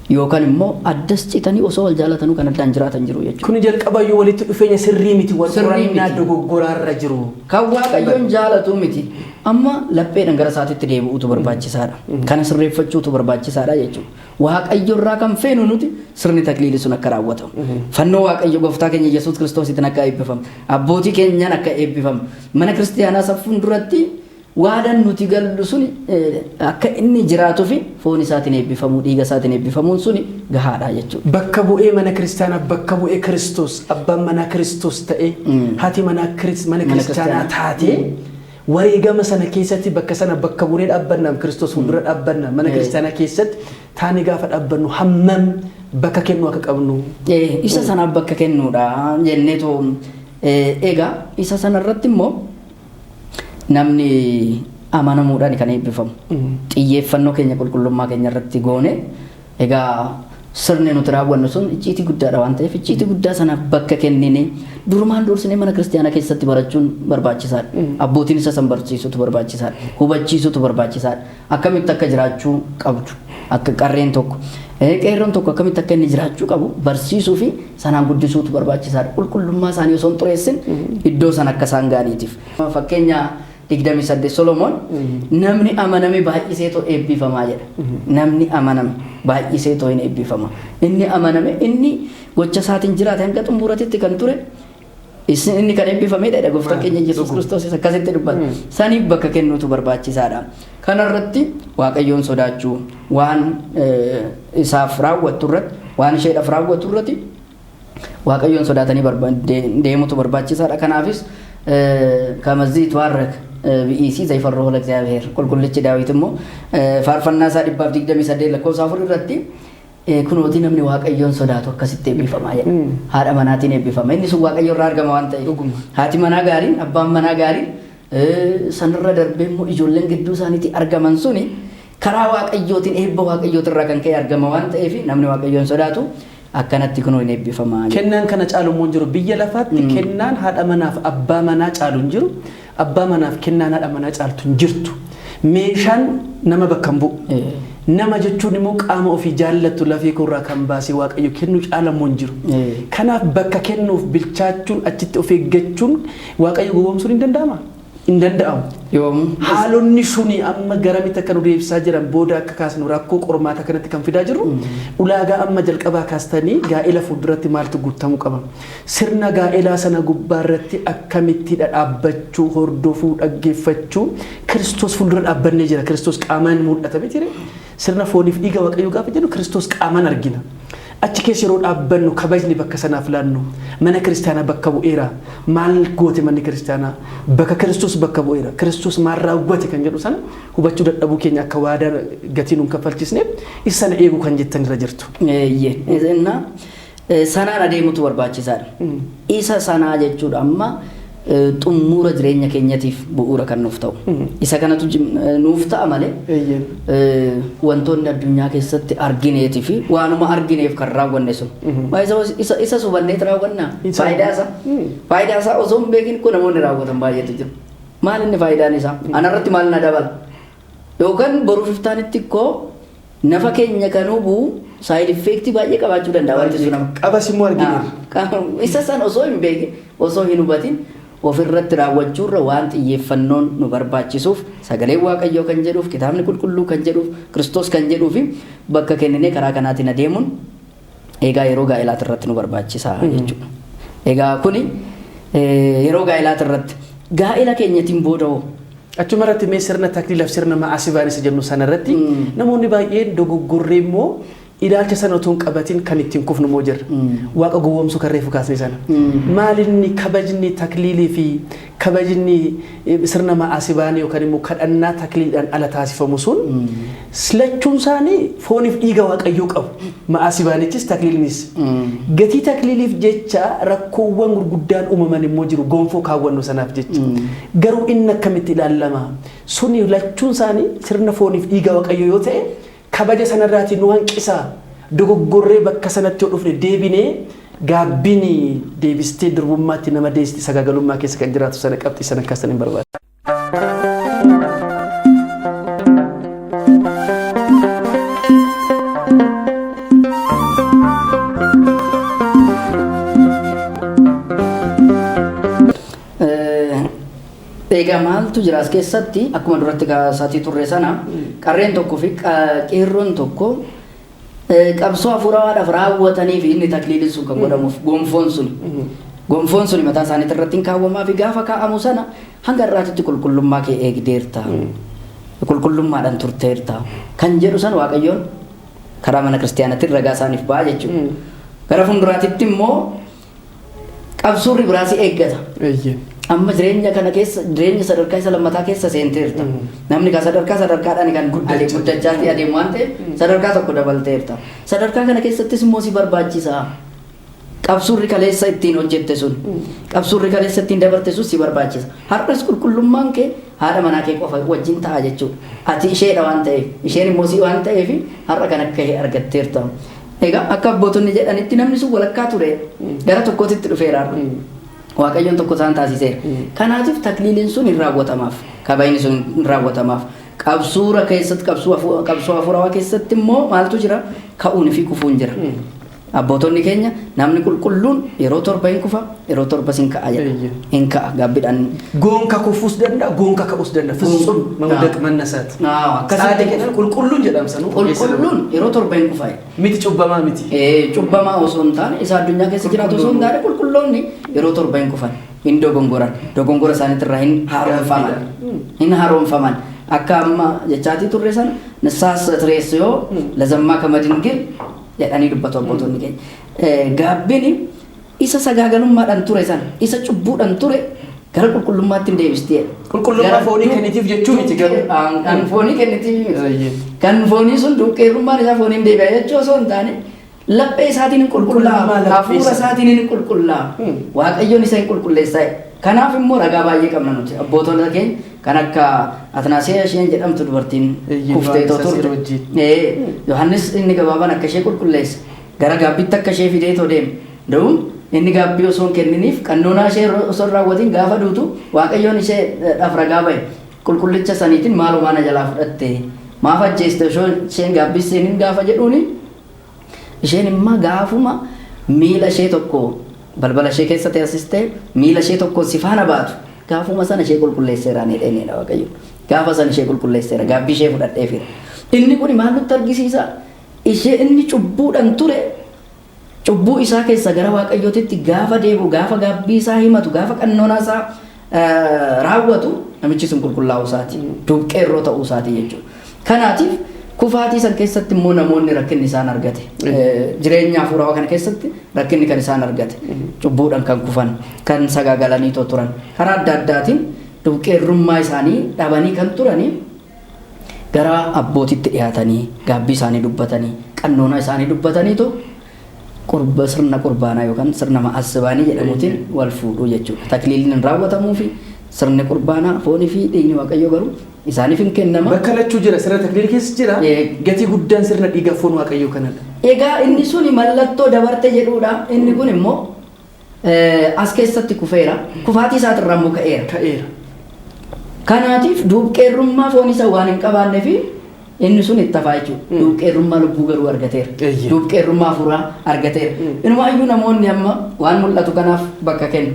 yookaan immoo addas citanii osoo wal jaalatanuu kan addaan jiraatan jiru jechuudha. Kuni jalqabayyuu walitti dhufeenya sirrii miti wal Sirrii qorannaa miti. dogoggoraarra jiru. Kan Waaqayyoon jaalatu miti. Amma lapheedhaan gara isaatitti deebi'uutu barbaachisaadha. Kana sirreeffachuutu barbaachisaadha jechuudha. Waaqayyo irraa kan feenu nuti sirni takliilii sun akka raawwatamu. Fannoo Waaqayyo gooftaa keenya Yesuus Kiristoositiin akka eebbifamu. Abbootii keenyaan akka eebbifamu. Mana kiristaanaa saffuun duratti Waadaan nuti gallu sun akka inni jiraatuu fi foon isaatiin eebbifamuu, dhiiga isaatiin eebbifamuun suni gahaadha jechuudha. Bakka bu'ee mana kiristaanaa, bakka bu'ee Kiristoos, abbaan manaa Kiristoos ta'ee, haati manaa mana kiristaanaa taatee, wareegama sana keessatti bakka sana bakka bu'ee dhaabbanna, Kiristoos fuuldura dhaabbanna, mana kiristaanaa keessatti taanee gaafa dhaabbannu hammam bakka kennuu akka qabnu. Isa sanaaf bakka kennuudha jenneetu. Egaa isa sanarratti immoo namni amanamuudhaan kan eebbifamu. Xiyyeeffannoo keenya qulqullummaa keenya irratti goone, egaa sirni nuti raawwannu sun icciitii guddaadha waan ta'eef, icciitii guddaa sanaaf bakka kennine durumaan dursinee mana kiristaanaa keessatti barachuun barbaachisaadha. Abbootiin isa san barsiisutu barbaachisaadha. Hubachiisutu barbaachisaadha. Akkamitti akka jiraachuu qabdu, akka qarreen tokko, qeerroon tokko akkamitti akka inni jiraachuu qabu barsiisuu fi sanaan guddisuutu barbaachisaadha. Qulqullummaa isaanii osoo hin xureessin iddoo sana akka isaan ga'aniitiif. Fakkeenya 28 Solomoon namni amaname baay'iseetoo eebbifamaa jedha. Namni amaname baay'iseetoo hin eebbifama. Inni amaname, inni gocha isaatiin jiraate, hanga xumuratitti kan ture, isin inni kan eebbifamedha. Gooftaan keenya Yesuus Kiristoos akkasitti dubbata. Saniif bakka kennuutu barbaachisaadha. Kanarratti Waaqayyoon sodaachuu, waan isaaf raawwattu irratti, waan isheedhaaf raawwattu irratti Waaqayyoon sodaatanii deemutu barbaachisaadha. Kanaafis ከመዝ ይትባረክ ብእሲ ዘይፈርሆ ለእግዚአብሔር, qulqullichi Daawit immoo faarfannaa isaa 128 lakkoofsa 4 irratti kunooti namni Waaqayyoon sodaatu akkasitti eebbifamaa jedha. Haadha manaatiin eebbifama. Inni sun Waaqayyo irraa argama waan ta'eef. Haati manaa gaariin, abbaan manaa gaariin, sanarra darbee immoo ijoolleen gidduu isaaniitti argaman suni karaa Waaqayyootiin, eebba Waaqayyootirraa kan ka'e argama waan ta'eef, namni Waaqayyoon sodaatu akkanatti kunoo hin eebbifamaa. Kennaan kana caalu immoo hin jiru. Biyya lafaatti kennaan haadha manaaf abbaa manaa caalu hin jiru. Abbaa manaaf kennaan haadha manaa caaltu hin jirtu. Meeshaan nama bakka hin bu'u. Nama jechuun immoo qaama ofii jaallattu lafee koorraa kan baasee Waaqayyo kennu caala immoo hin jiru. Kanaaf bakka kennuuf bilchaachuun, achitti of eeggachuun, Waaqayyo gowwoomsuun hin danda'ama. Hin danda'amu. Yoomuu. Haalonni suni amma garamitti akka nu deebisaa jiran booda akka kaasnu, rakkoo qormaata kanatti kan fidaa jirru, ulaagaa amma jalqabaa kaastanii gaa'ela fuulduratti maaltu guutamuu qaba? Sirna gaa'elaa sana gubbaarratti akkamitti dhaabbachuu, hordofuu, dhaggeeffachuu, Kiristoos fuuldura dhaabbannee jira. Kiristoos qaamaan mul'ata miti. Sirna fooniif dhiiga Waaqayyoo gaafa jennu Kiristoos qaamaan argina. Achi keessa yeroo dhaabbannu kabajni bakka sanaaf laannu mana kiristaanaa bakka bu'eera. Maal goote manni kiristaanaa? Bakka Kiristoos bakka bu'eera. Kiristoos maal raawwate kan jedhu sana hubachuu dadhabuu keenya akka waadaa gatii nuun kaffalchisneef isa sana eeguu kan jettan irra jirtu. Eeyyee. Sanaan adeemutu barbaachisaadha. Isa sanaa jechuudha amma xumura jireenya keenyatiif bu'uura kan nuuf ta'u. Isa kanatu nuuf ta'a malee wantoonni addunyaa keessatti argineetii fi waanuma argineef kan raawwanne sun. Isa hubanneet raawwannaa? Faayidaa isaa. Faayidaa isaa osoo hin beekin kun namoonni raawwatan baay'eetu jiru. Maal inni faayidaan isaa? Anarratti maal na dabala? Yookaan boruuf iftaanitti koo nafa keenya kan hubu side effect baay'ee qabaachuu danda'a wanti sun. Qabas immoo argineerra. Isa san osoo hin beekin, osoo hin hubatin ofirratti raawwachuurra waan xiyyeeffannoon nu barbaachisuuf, sagaleen Waaqayyoo kan jedhuuf, kitaabni qulqulluu kan jedhuuf, Kiristoos kan jedhuuf bakka kenninee karaa kanaatiin adeemuun egaa yeroo gaa'elaati irratti nu barbaachisa jechuudha. Egaa kuni yeroo gaa'elaati irratti, gaa'ela keenyatiin booda hoo? Achuma irratti mee sirna takliilaaf sirna ma'aasibaan isa jennu sana irratti namoonni baay'een dogoggorree immoo ilaalcha sana otoo hin qabatin kan ittiin kufnu immoo jirra. Waaqa gowwoomsuu kan reefu kaasne sana. Maalinni kabajni takliilii fi kabajni sirna ma'aasibaanii yookaan immoo kadhannaa takliidhaan ala taasifamu sun, lachuun isaanii fooniif dhiiga Waaqayyoo qabu. Ma'aasibaanichis takliilinis. Gatii takliiliif jecha rakkoowwan gurguddaan uumaman immoo jiru, gonfoo kaawwannu sanaaf jecha. Garuu inni akkamitti ilaalama? Suni lachuun isaanii sirna fooniif dhiiga Waaqayyoo yoo ta'e, kabaja sanarraatii nu hanqisaa? Dogoggorree bakka sanatti yoo dhufne, deebinee gaabbiin deebistee durbummaatti nama deessisti, sagaagalummaa keessa kan jiraatu sana, qabxii sana akkaasan hin barbaadu. Egaa maaltu jira as keessatti? Akkuma duratti kaasaatii turre sana, qarreen tokkoo fi qeerroon tokko qabsoo hafuurawaadhaaf raawwatanii fi inni takliiliin sun kan godhamuuf, gonfoon sun. Gonfoon sun mataa isaaniitti irratti hin kaawwamaa fi gaafa kaa'amu sana hanga irraatitti qulqullummaa kee eegdeerta. Qulqullummaadhaan turteerta. Kan jedhu san Waaqayyoon karaa mana kiristaanaatiin ragaa isaaniif ba'a jechuudha. Gara fuulduraatitti immoo qabsuurri biraas eeggata. Amma jireenya kana keessa, jireenya sadarkaa isa lammataa keessa seenteerta. Namni kan sadarkaa sadarkaadhaan kan guddachaa adeemu waan ta'eef sadarkaa tokko dabalteerta. Sadarkaa kana keessattis immoo si barbaachisa. Qabsuurri kaleessa ittiin hojjette sun, qabsuurri kaleessa ittiin dabarte sun si barbaachisa. Har'as qulqullummaan kee haadha manaa kee qofa wajjin ta'a jechuudha. Ati isheedha waan ta'eef, isheen immoo si waan ta'eef har'a kan akka kee argatteerta. Egaa akka abbootonni jedhanitti namni sun walakkaa ture gara tokkootitti dhufeera har'a. Waaqayyoon tokko isaan taasiseera. Kanaatiif takliiliin sun hin raawwatamaaf. Kabajni sun hin raawwatamaaf. Qabsuura keessatti, qabsoo hafuurawaa keessatti immoo maaltu jira? Ka'uun fi kufuun jira. Abbootonni keenya namni qulqulluun yeroo 7 hin kufa, yeroo 7 hin ka'a jedha. Hin ka'a gaabbiidhaan. Goonka kufuus danda'a, goonka ka'uus danda'a. Fitsum mawdaq mannasaati. Akkasitti qulqulluun jedhamsanuu. Qulqulluun yeroo 7 hin kufa. Miti cubbamaa miti. Cubbamaa osoo hin taane, isa addunyaa keessa jiraatu osoo hin taane, qulqulloonni yeroo 7 hin kufan. Hin dogongoran. Dogongora isaaniitirraa hin haaromfaman. Hin haaromfaman. Akka amma jechaatii turre sana nissaas tireessoo lazammaa kamadingil jedhanii dubbatu abbootonni keenya. Gaabbiin isa sagaagalummaadhaan ture sana, isa cubbuudhaan ture gara qulqullummaatti hin deebistee. Qulqullummaa foonii kennitiif jechuu miti garuu. Kan foonii kennitiif miti. Kan foonii sun duqqeerrummaan isaa fooniin deebi'a jechuu osoo hin taane laphee isaatiin hin qulqullaa'a, hafuura isaatiin hin qulqullaa'a. Waaqayyoon isa hin qulqulleessaa. Kanaaf immoo ragaa baay'ee qabna nuti abbootota keenya kan akka Atnaasiyaa isheen jedhamtu dubartiin kufteetoo turte. Yohaannis inni gabaabaan akka ishee qulqulleesse gara gaabbitti akka ishee fideetoo deeme. Da'uun inni gaabbii osoo hin kenniniif qannoonaa ishee osoo hin raawwatiin gaafa duutu Waaqayyoon ishee dhaaf ragaa bahe. Qulqullicha saniitiin maalumaa na jalaa fudhatte, maaf ajjeeste osoo isheen gaabbii seeniin gaafa jedhuuni isheen immoo gaafuma miila ishee tokko balbala ishee keessa teessistee miila ishee tokko si faana baatu gaafuma sana ishee qulqulleesseera ni dheeneedha Waaqayyo. Gaafa sana ishee qulqulleesseera, gaabbii ishee fudhadheefira. Inni kun maal nutti argisiisa? Ishee inni cubbuudhaan ture cubbuu isaa keessa gara Waaqayyootitti gaafa deebi'u, gaafa gaabbii isaa himatu, gaafa qannoonaa isaa raawwatu namichi sun qulqullaa'uu isaati. Duubqeerroo ta'uu isaati jechuudha. Kanaatiif kufaatii san keessatti immoo namoonni rakkinni isaan argate. Jireenya hafuurawaa kana keessatti rakkinni kan isaan argate. Cubbuudhaan kan kufan, kan sagaagalanii turan. Karaa adda addaatiin duubqeerrummaa isaanii dhabanii kan turanii gara abbootitti dhiyaatanii gaabbii isaanii dubbatanii qannoonaa isaanii dubbataniitu qurba sirna qurbaanaa yookaan sirna ma'aasibaanii jedhamuutiin wal fuudhuu jechuudha. Takliiliin hin raawwatamuu fi sirni qurbaanaa foonii fi dhiigni Waaqayyoo garuu isaaniif hin kennama. Bakka lachuu jira, sirna takliilii keessa jira. Gatii guddaan sirna dhiiga foon Waaqayyoo kanadha. Egaa inni suni mallattoo dabarte jedhuudha. Inni kun immoo as keessatti kufeera. Kufaatii isaatirraa immoo ka'eera. Ka'eera. Kanaatiif duubqeerrummaa foon isa waan hin qabaannee fi inni sun itti hafaa jechuudha. Duubqeerrummaa lubbuu garuu argateera. Duubqeerrummaa hafuuraa argateera. Inumaayyuu namoonni amma waan mul'atu kanaaf bakka kennu.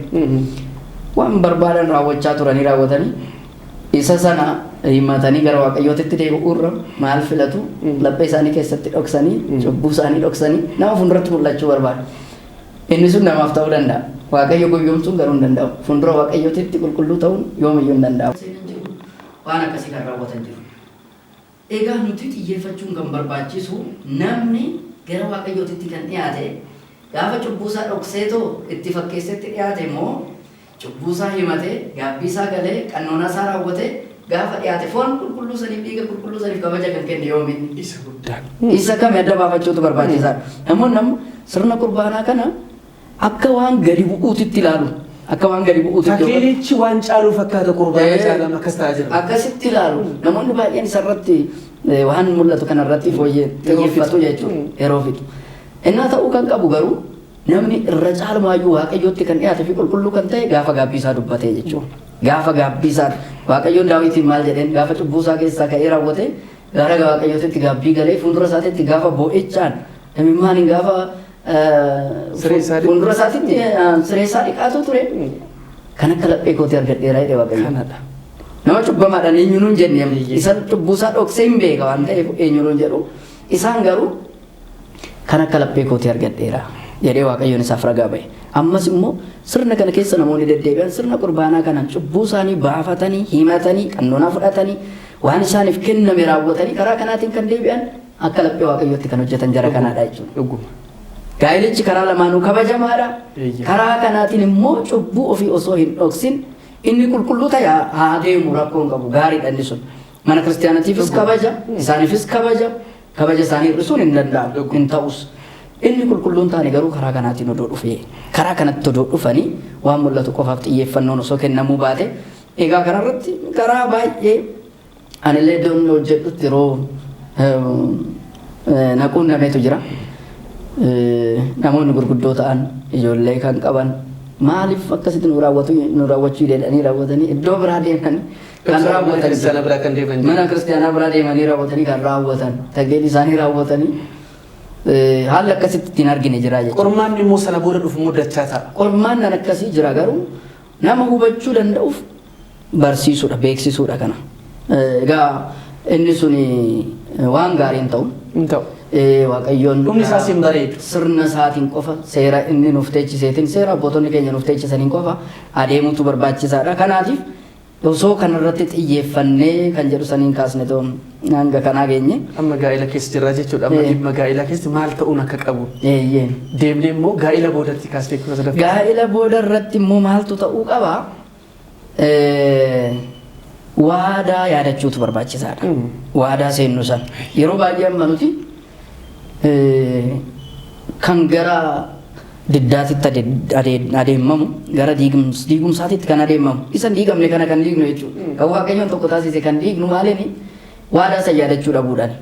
Waan barbaadan raawwachaa turanii raawwatanii isa sana himatanii gara Waaqayyootitti deebi'uurra maal filatu? Laphee isaanii keessatti dhoksanii, cubbuu isaanii dhoksanii nama fuulduratti mul'achuu barbaadu. Inni sun namaaf ta'uu danda'a. Waaqayyo gowwoomsuun garuu hin danda'amu. Fuuldura Waaqayyootitti qulqulluu ta'uun yoomiyyuu hin danda'amu. Waan akkasii kan raawwatan jiru. Egaa nuti xiyyeeffachuun kan barbaachisu namni gara Waaqayyootitti kan dhiyaate gaafa cubbuusaa dhokseetoo itti fakkeessetti dhiyaate immoo cubbuusaa himatee gaabbiisaa galee qannoonaasaa raawwatee gaafa dhiyaate foon qulqulluu saniif dhiiga qulqulluu saniif kabaja kan kenne yoomiin. Isa guddaan. Isa kami adda baafachuutu barbaachisaadha. Namoonni amma sirna qurbaanaa kana akka waan gadi bu'uutitti ilaalu. Akka waan gadi bu'uutitti. Takliilichi waan caaluu fakkaata qurbaana caalaa akkas ta'aa jira. Akkasitti ilaalu. Namoonni baay'een isarratti waan mul'atu kanarratti fooyyee xiyyeeffatu jechuudha. Yeroo fixu. Innaa ta'uu kan qabu garuu namni irra caalumaayyuu Waaqayyootti kan dhiyaate fi qulqulluu kan ta'e gaafa gaabbii isaa dubbatee jechuudha. Gaafa gaabbii isaa Waaqayyoon Daawitiin maal jedheen gaafa cubbuu isaa keessaa ka'ee raawwate gara Waaqayyootitti gaabbii galee fuuldura isaatitti gaafa boo'ichaan imimmaaniin gaafa fuuldura isaatitti siree isaa dhiqaatu ture. Kan akka laphee kootii argadheera jedhe Waaqayyo. Kanadha. Nama cubbamaadhaan eenyuun hin jenne isa cubbuu isaa dhoksee hin beeka waan ta'eef eenyuun hin jedhu. Isaan garuu kan akka laphee kootii argadheera. Jedhee Waaqayyoon isaaf ragaa ba'e. Ammas immoo sirna kana keessa namoonni deddeebi'an sirna qurbaanaa kanaan cubbuu isaanii baafatanii, himatanii, qannoonaa fudhatanii, waan isaaniif kenname raawwatanii karaa kanaatiin kan deebi'an akka laphee Waaqayyootti kan hojjetan jara kanaadha jechuudha. Dhuguma. Gaa'elichi karaa lamaanuu kabajamaadha. Eeyya. Karaa kanaatiin immoo cubbuu ofii osoo hin dhoksin inni qulqulluu ta'e haa deemu, rakkoo hin qabu, gaariidha inni sun. Mana kiristaanatiifis kabaja, isaaniifis kabaja, kabaja isaanii hir'isuun hin danda'amu, hin ta'us. Inni qulqulluun taane garuu karaa kanaatiin odoo dhufee, karaa kanatti odoo dhufanii waan mul'atu qofaaf xiyyeeffannoon osoo kennamuu baate. Egaa kanarratti karaa baay'ee anillee iddoon hojjedhutti yeroo naquun nameetu jira. Namoonni gurguddoo ta'an ijoollee kan qaban maaliif akkasitti nu raawwatu nu raawwachuu jedhanii raawwatanii iddoo biraa deemanii kan Mana raawwatan kiristaanaa biraa kan deeman jiru. Mana kiristaanaa biraa deemanii raawwatanii kan raawwatan tagleen isaanii raawwatanii haalli akkasitti ittiin argine jira jechuudha. Qormaanni immoo sana booda dhufu immoo dachaa ta'a. Qormaan nan akkasii jira, garuu nama hubachuu danda'uuf barsiisuudha, beeksisuudha kana. Egaa inni suni waan gaarii hin ta'u. Hin ta'u. Waaqayyoon Dhumni isaas hin bareedu. Sirna isaatiin qofa, seera inni nuuf teechiseetiin, seera abbootonni keenya nuuf teechisaniin qofa adeemuutu barbaachisaadha. Kanaatiif osoo kanarratti xiyyeeffannee kan jedhu saniin kaasne ta'u hanga kanaa geenye. Amma gaa'ela keessa jirra jechuudha. Amma dhimma gaa'elaa keessatti maal ta'uun akka qabu. Eeyyee. Deemnee immoo gaa'ela boodatti kaasnee kutaa sadaffaa. Gaa'ela booda irratti immoo maaltu ta'uu qaba? Waadaa yaadachuutu barbaachisaadha. Waadaa seennu san. Yeroo baay'ee amma nuti kan gara diddaatitti adeemamu, gara diigumsaatitti kan adeemamu, isa hin diigamne kana kan diignu jechuudha. Kan Waaqayyoon tokko taasise kan diignu maaliini? Waadaa san yaadachuu dhabuudhaani.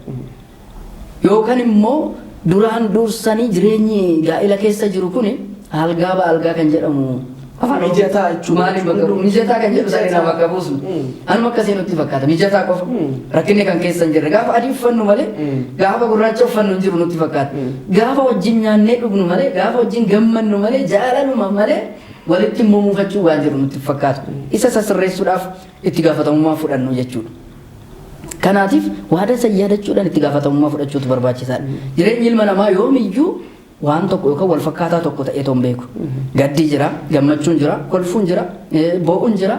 Yookaan immoo duraan dursanii jireenyi gaa'ela keessa jiru kuni algaa ba algaa kan jedhamu afaan Oromoo- Mijataa jechuudha. Maaliif bakka bu'u? Mijataa kan jedhu sana bakka buusnu. Anuma akkasii nutti fakkaata. Mijataa qofa. Rakkinni kan keessa hin jirre. Gaafa adii uffannu malee gaafa gurraacha uffannu hin jiru nutti fakkaata. Gaafa wajjin nyaannee dhugnu malee, gaafa wajjin gammannu malee, jaalaluma malee walitti immoo muufachuu waan jiru nutti fakkaatu. Isa sirreessuudhaaf itti gaafatamummaa fudhannu jechuudha. Kanaatiif waadaa san yaadachuudhaan itti gaafatamummaa fudhachuutu barbaachisaadha. Jireenyi ilma namaa yoomiyyuu waan tokko yookaan wal fakkaataa tokko ta'ee otoo hin beeku. Gaddi jira, gammachuun jira, kolfuun jira, boo'uun jira.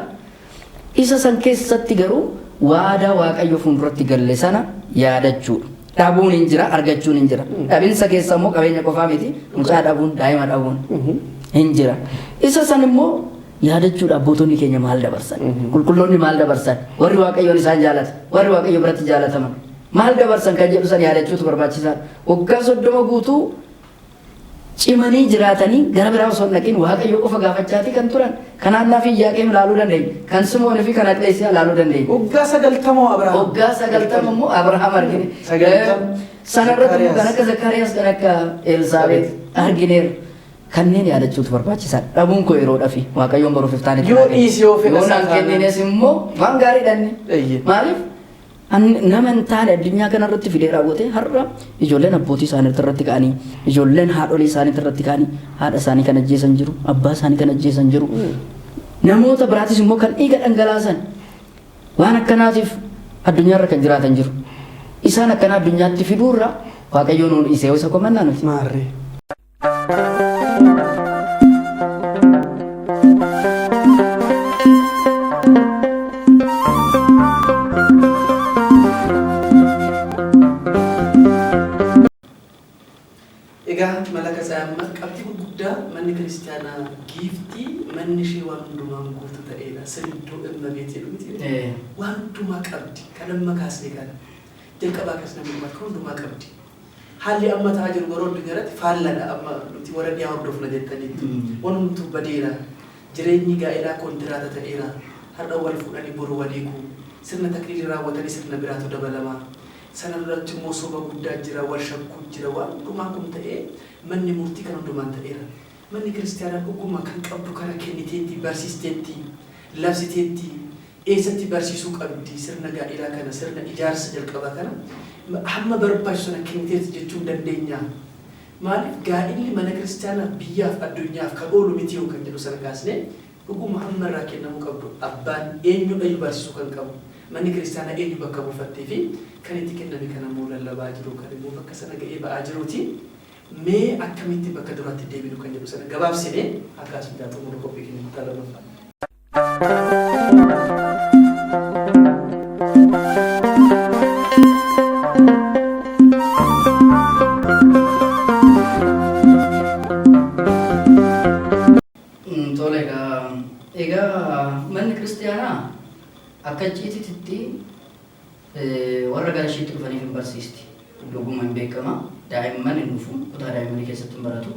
Isa san keessatti garuu waadaa Waaqayyo fuulduratti galle sana yaadachuudha. Dhabuun hin jira, argachuun hin jira. Dhabinsa keessa immoo qabeenya qofaa miti, mucaa dhabuun, daa'ima dhabuun hin jira. Isa san immoo yaadachuudha, abbootonni keenya maal dabarsan, qulqulloonni maal dabarsan, warri Waaqayyoon isaan jaalatan, warri Waaqayyo biratti jaalataman maal dabarsan kan jedhu san yaadachuutu barbaachisaadha. Waggaa 30 guutuu cimanii jiraatanii gara biraa osoo hin dhaqin Waaqayyo qofa gaafachaatii kan turan kan Haannaa fi Iyyaaqeem ilaaluu dandeenya. Kan Simoonii fi kan Aqleesiyaa ilaaluu dandeenya. Waggaa 90 Abrahaam. Waggaa 90 immoo Abrahaam argine. 90. Sanarratti immoo kan akka Zakkaariyaas, kan akka Elsaabeet argineerra. Kanneen yaadachuutu barbaachisaadha. Dhabuun koo yeroodhaafi Waaqayyoon baruuf iftaan itti Yoo naa kenne. dhiise yoo fedha Yoo isaa naan taanaan. kennines immoo waan gaariidha inni. Eeyyee. Maaliif nama hin taane addunyaa kanarratti fidee raawwate? Har'a ijoolleen abbootii isaanii irratti ka'anii, ijoolleen haadholii isaanii irratti ka'anii haadha isaanii kan ajjeesan jiru, abbaa isaanii kan ajjeesan jiru. Namoota biraatis immoo kan dhiiga dhangalaasan, waan akkanaatiif addunyaarra kan jiraatan jiru. Isaan akkanaa addunyaatti fiduurra Waaqayyoon nuun dhiisee isa komannaa nuti. Maarree. Egaa Malaka Tsaayammaa, qabxii gurguddaa manni kiristaanaa giiftii manni ishee waan hundumaan guutuu ta'eedha. Siriddoo immabeet jedhu miti. Waan hundumaa qabdi. Kan amma kaasne kana. Jalqabaa kaasne amma dhumaatti kan hundumaa qabdi. Haalli amma ta'aa jiru garuu addunyaa irratti faalladha. Amma nuti warra dhiyaa hordofna jettaniittu. Waan hundumtuu badeera. Jireenyi gaa'elaa kontiraata ta'eera. Har'a wal fuudhanii boru wal hiiku. Sirna takliilii raawwatanii sirna biraatu dabalama. Sana duratti immoo soba guddaa jira, wal shakkuu jira. Waan hundumaa kun ta'ee manni murtii kan hundumaan ta'eera. Manni kiristaanaa dhuguma kan qabdu kana kenniteetti, barsiisteetti, labsiteetti, eessatti barsiisuu qabdi? Sirna gaa'elaa kana, sirna ijaarsa jalqabaa kana hamma barbaachisu sana kenniteetti jechuun dandeenya. Maaliif gaa'illi mana kiristaanaaf, biyyaaf, addunyaaf kan oolu miti yoo kan jedhu sana kaasnee, dhuguma hamma irraa kennamuu qabdu, abbaan eenyudha iyyuu barsiisuu kan qabu, manni kiristaanaa eenyu bakka buufattee fi kan itti kenname kana immoo lallabaa jiru, kan immoo bakka sana ga'ee ba'aa jiruuti. Mee akkamitti bakka duraatti deebinu kan jedhu sana gabaabsinee akkasumas xumura qophii keenya kutaa lammaffaa. Tole egaa manni kiristiyaanaa akka icciitiitti warra gara isheetti dhufaniif hin barsiisti. Dhuguma hin beekama. Daa'imman hin dhufu. Kutaa daa'immanii keessatti hin baratu.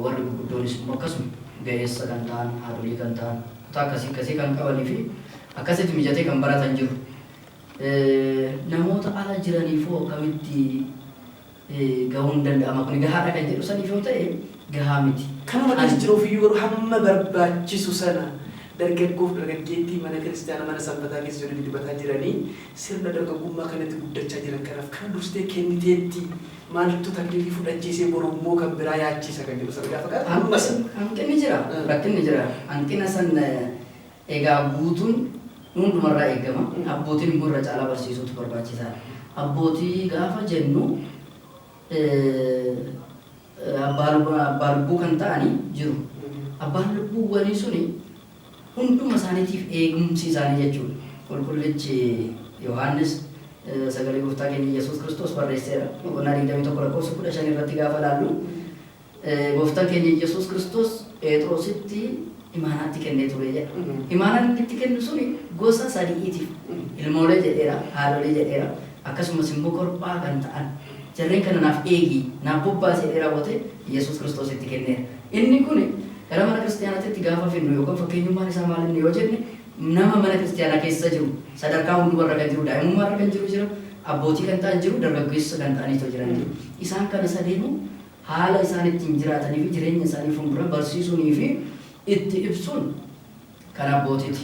Warri gurguddoonis immoo akkasuma ga'eessa kan ta'an, haadholii kan ta'an, kutaa akkasii akkasii kan qabanii fi akkasitti mijatee kan baratan jiru. Namoota ala jiraniifoo akkamitti gahuun danda'ama, kun gahaadha kan jedhu saniif yoo ta'e, gahaa miti. Kanuma keessa jiruuf iyyuu garuu hamma barbaachisu sana dargaggoof dargaggeettii mana kiristaanaa, mana sanbataa keessa jiran, dibataa jiranii, sirna dargaggummaa kanatti guddachaa jiran kanaaf kana dursitee kenniteetti maaltu takliilii fudhachiisee borummoo kan biraa yaachisa kan jedhu sana gaafa kaa'u hamma sana. Hanqinni jira, rakkinni jira. Hanqina san egaa guutuun hundumarraa eegama. Abbootiin immoo irra caalaa barsiisuutu barbaachisaadha. Abbootii gaafa jennu abbaa lubbuu kan ta'anii jiru. Abbaan lubbuuwwanii suni hunduma isaaniitiif eegumsi isaanii jechuudha. Qulqullichi Yohaannis sagalee gooftaa keenya Yesuus Kiristoos barreesseera. Boqonnaa 21 lakkoofsa 15 irratti gaafa ilaallu, gooftaan keenya Yesuus Kiristoos Phexrositti imaanaatti kennee ture jedha. Imaanaan inni itti kennu suni gosa sadiitiif: ilmoolee jedheera, haadholii jedheera, akkasumas immoo korphaa kan ta'an. Jarreen kana naaf eegi, naaf bobbaasee jedhee raawwate Yesuus Kiristoos itti kenneera. Inni kun gara mana kiristaanaatti gaafa finnu yookaan fakkeenyummaan isaa maal inni yoo jenne, nama mana kiristaanaa keessa jiru sadarkaa hundumarra kan jiru, daa'imummaarra kan jiru jira, abbootii kan ta'an jiru, dargaggeessa kan ta'aniitu jiran jiru. Isaan kana sadeenuu haala isaan ittiin jiraatanii fi jireenya isaanii fuuldura barsiisuunii fi itti ibsuun kan abbootiiti.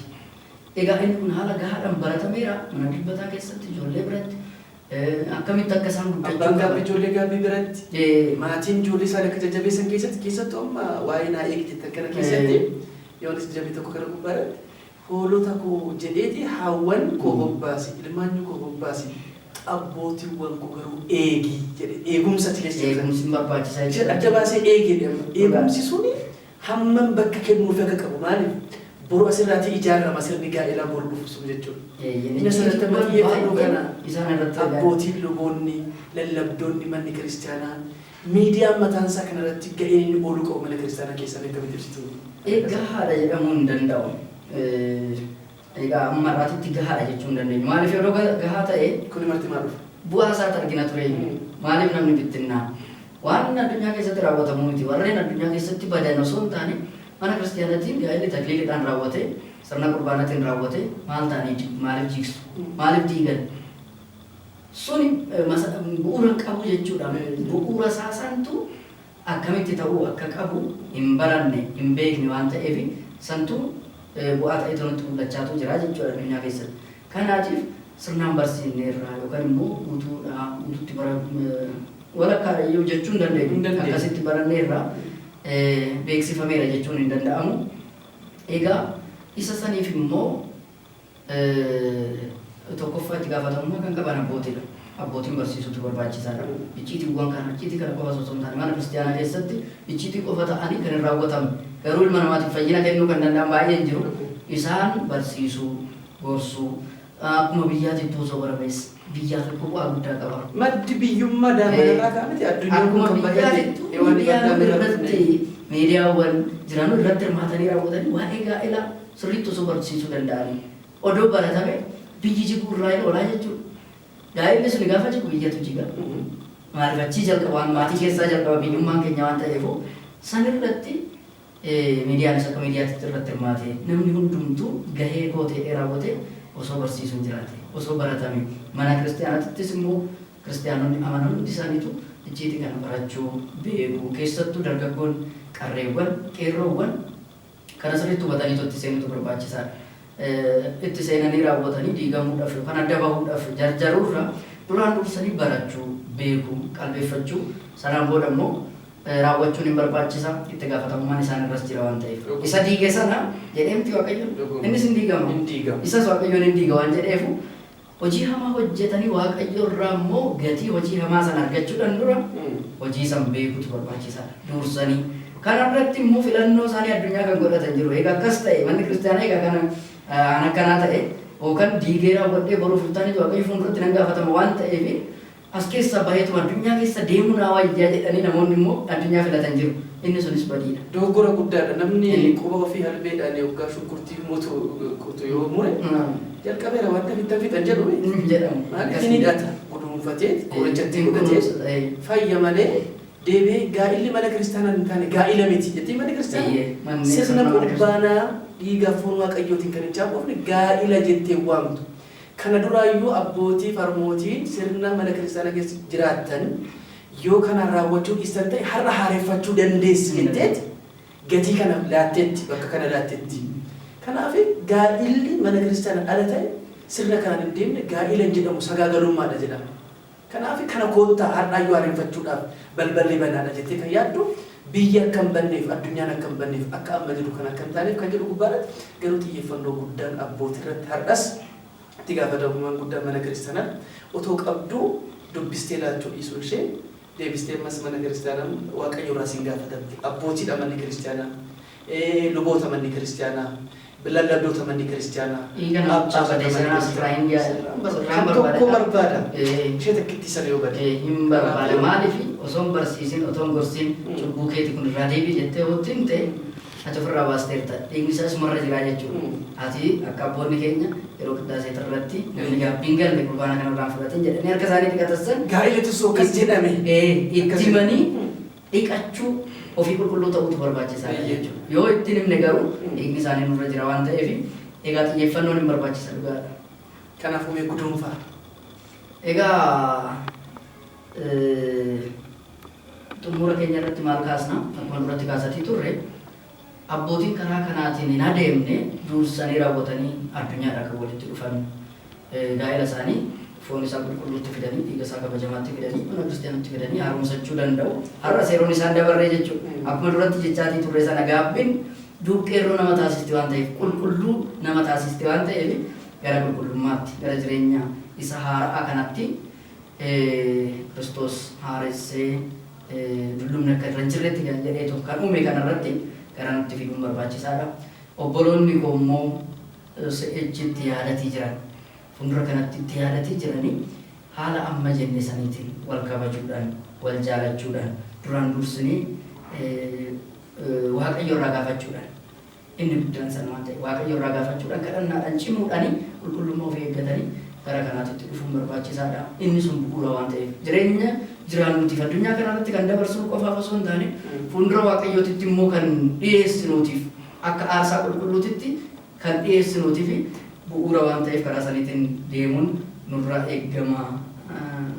Egaa inni kun haala gahaadhaan baratameera mana dilbataa keessatti, ijoollee biratti akkamitti akka isaan guddachuu Abbaan gaabbii ijoollee gaabbii biratti, maatiin ijoollee isaanii akka jajjabeessan keessatti, keessattuu amma waa'ee naa eegi jettan kana keessatti, Yohaannis 21 kana gubbaarratti hoolota koo jedheeti, haawwan koo bobbaasi, ilmaan koo bobbaasi, abbootiiwwan koo garuu eegi jedhe, eegumsa achi keessa jira. Eegumsi barbaachisaa jechuudha. Adda baasee eegi jedhe. Amma eegumsi suni hammam bakka kennuufi akka qabu, maaliif boru asirraatii ijaarama sirni gaa'elaa boru dhufu sun jechuudha. Inni asirratti amma xiyyeeffannoo kana isaan irratti abbootiin, luboonni, lallabdoonni, manni kiristaanaa, miidiyaan mataan isaa kanarratti ga'een inni ooluu qabu mana kiristaanaa keessaa akkamitti ibsitu? Gahaadha jedhamuu hin danda'u. Egaa amma irraatitti gahaadha jechuu hin dandeenyu. Maaliif, yeroo gahaa ta'e Kuni marti maal dhufa? bu'aa isaatti argina ture. Maaliif namni bittinnaa? Waan addunyaa keessatti raawwatamu miti. Warreen addunyaa keessatti badan osoo hin taane, mana kiristaanaatiin gaa'elli takliilidhaan raawwate, sirna qurbaanaatiin raawwate, maal ta'anii maaliif jiigsu? Maaliif diigan? Suni bu'uura qabu jechuudha. Bu'uura isaa santu akkamitti ta'uu akka qabu hin baranne, hin beekne waan ta'eef, santu bu'aa ta'etu nutti mul'achaatu jira jechuudha addunyaa keessatti. Kanaatiif sirnaan barsiifneerra yookaan immoo guutuudha guutuutti bara walakkaadha iyyuu jechuu hin dandeenyu. Akkasitti baranneerra, beeksifameera jechuun hin danda'amu. Egaa isa saniif immoo tokkoffaa itti gaafatamummaa kan qaban abbootiidha. Abbootiin barsiisuutu barbaachisaadha. Icciitiiwwan kana, icciitii kana qofa osoo hin taane, mana kiristaanaa keessatti icciitii qofa ta'anii kan hin raawwatamne, garuu ilma namaatiif fayyina kennuu kan danda'an baay'een jiru. Isaan barsiisuu, gorsuu, akkuma biyyaatti osoo baramees biyyaaf akka bu'aa guddaa qaba. Maddi biyyummaa daa'imanirraa ka'a miti, addunyaan kun Akkuma kan baay'ate biyyaatti miidiyaan irratti, miidiyaawwan jiran irratti hirmaatanii raawwatanii waa'ee gaa'elaa sirriitti osoo barsiisuu danda'anii, odoo baratame, biyyi jiguu irraa hin oolaa jechuudha. Gaa'elli suni gaafa jigu biyyatu jiga. Maaliif, achii jalqaba, waan maatii keessaa jalqaba biyyummaan keenya waan ta'eefu, sanirratti miidiyaanis akka miidiyaatti irratti hirmaate, namni hundumtuu gahee koo ta'ee raawwate osoo barsiisuun jiraate, osoo baratame, mana kiristaanaattis immoo kiristaanonni amanan hundi isaaniitu icciitii kana barachuu, beekuu, keessattuu dargaggoon, qarreewwan, qeerroowwan kana sirriitti hubataniitu itti seenutu barbaachisaadha. Itti seenanii raawwatanii diigamuudhaaf yookaan adda bahuudhaaf jarjaruurra, duraan dursanii barachuu, beekuu, qalbeeffachuu, sanaan booda immoo raawwachuun hin barbaachisa. Itti gaafatamummaan isaan irras jira waan ta'eef. Isa diige sana jedheemti Waaqayyo, innis hin diigama. Hin diigama. Isas Waaqayyoon hin diiga waan jedheefu. Hojii hamaa hojjetanii Waaqayyo irraa immoo gatii hojii hamaa sana argachuudhaan dura hojii san beekuutu barbaachisaadha. Dursanii. Kana irratti immoo filannoo isaanii addunyaa kan godhatan jiru. Egaa akkas ta'e manni kiristaanaa egaa kana an akkanaa ta'e yookaan diigee raawwadhee boruuf iftaanitu Waaqayyo fuulduratti nan gaafatama waan ta'eef as keessaa baheetuma addunyaa keessa deemuu naa wayyaa jedhanii namoonni immoo addunyaa filatan jiru. Inni sunis badiidha. Dogoggora guddaadha. Namni quba ofii halbeedhaan yoggaa shunkurtii mutu kutu yoo mure jalqabeera wanta fixan fixan jedhu Hin jedhamu. Maaliif ni hidhata guduunfatee qorichatti godhatee fayya malee deebi'ee gaa'illi mana kiristaanaa hin taane gaa'ila miti jettee mana kiristaanaa sirna qurbaanaa dhiiga foon waaqayyootiin kan hin caaqofne gaa'ila jettee waamtu. Kana duraayyuu abbootii farmootiin sirna mana kiristaanaa keessa jiraattan yoo kana raawwachuu dhiistan ta'e har'a haareffachuu dandeessi jetteet gatii kana laatteetti bakka kana laatteetti. Kanaaf gaa'illi mana kiristaanaa ala ta'e sirna kanaan hin deemne gaa'ila hin jedhamu sagaagalummaadha jedhama. Kanaaf kana koottaa har'aayyuu haareffachuudhaaf balballi banaadha jettee kan yaaddu biyya akka hin banneef addunyaan akka hin banneef akka amma jiru kan akka hin taaneef kan jedhu gubbaarratti garuu xiyyeeffannoo guddaan abbootii irratti har'as itti gaafatamummaan guddaan mana kiristaanaa otoo qabduu dubbistee laachuu dhiisuu ishee deebistee ammas mana kiristaanaa waaqayyo irraa siin gaafatamti. Abbootiidha manni kiristaanaa, luboota manni kiristaanaa, lallabdoota manni kiristaanaa. Dhiiga namichaa badee sanaa sirraa hin Kan tokko barbaada. Ishee takkitti sana yoo bade. Hin barbaada. Maaliif osoo hin barsiisin otoo hin gorsin cubbuu keeti kun irraa deebi'i jettee yoo himte ati ofirraa baasteerta. Dhiigni isaa isumarra jira jechuudha. Ati akka abboonni keenya yeroo qiddaasee irratti namni gaabbiin galle qurbaana kana irraan fudhatin jedhanii harka isaanii dhiqatassan Gaa'ilatu soo akkas jedhame. Itti himanii dhiqachuu ofii qulqulluu ta'uutu barbaachisaadha jechuudha. Yoo itti himne garuu dhiigni isaanii nurra jira waan ta'eef egaa xiyyeeffannoon hin barbaachisa dhugaadha. Kanaafuu mee guduunfaa. Egaa xumura keenya irratti maal kaasna? Akkuma duratti kaasatii turre abbootiin karaa kanaatiin hin adeemne dursanii raawwatanii addunyaadhaa kan walitti dhufan gaa'ela isaanii foon isaa qulqulluutti fidanii dhiiga isaa kabajamaatti fidanii mana kiristaanatti fidanii haaromsachuu danda'u. Har'a seeroon isaan dabarree jechuudha. Akkuma duratti jechaatii turre sana gaabbiin duuqqeerroo nama taasisti waan ta'eef qulqulluu nama taasisti waan ta'eef gara qulqullummaatti gara jireenya isa haaraa kanatti Kiristoos haaressee dullumni akka irra hin jirretti kan jedheetu kan uume kanarratti gara nutti fiduun barbaachisaadha. Obboloonni koo immoo si'echitti yaadatii jiran fuuldura kanatti itti yaadatii jiranii haala amma jenne saniitiin wal kabajuudhaan wal jaalachuudhaan duraan dursinii Waaqayyo irraa gaafachuudhaan inni guddaan sana waan ta'e Waaqayyo irraa gaafachuudhaan kadhannaadhaan cimuudhaan qulqullummaa ofii eeggatanii gara kanaatitti dhufuun barbaachisaadha. Inni sun bu'uura waan ta'eef jireenya jiraannuutiif addunyaa kanarratti kan dabarsinu qofaaf osoo hin taane fuuldura Waaqayyootitti immoo kan dhiyeessinuutiif akka aarsaa qulqulluutitti kan dhiyeessinuutiif bu'uura waan ta'eef karaa saniitiin deemuun nurraa eeggama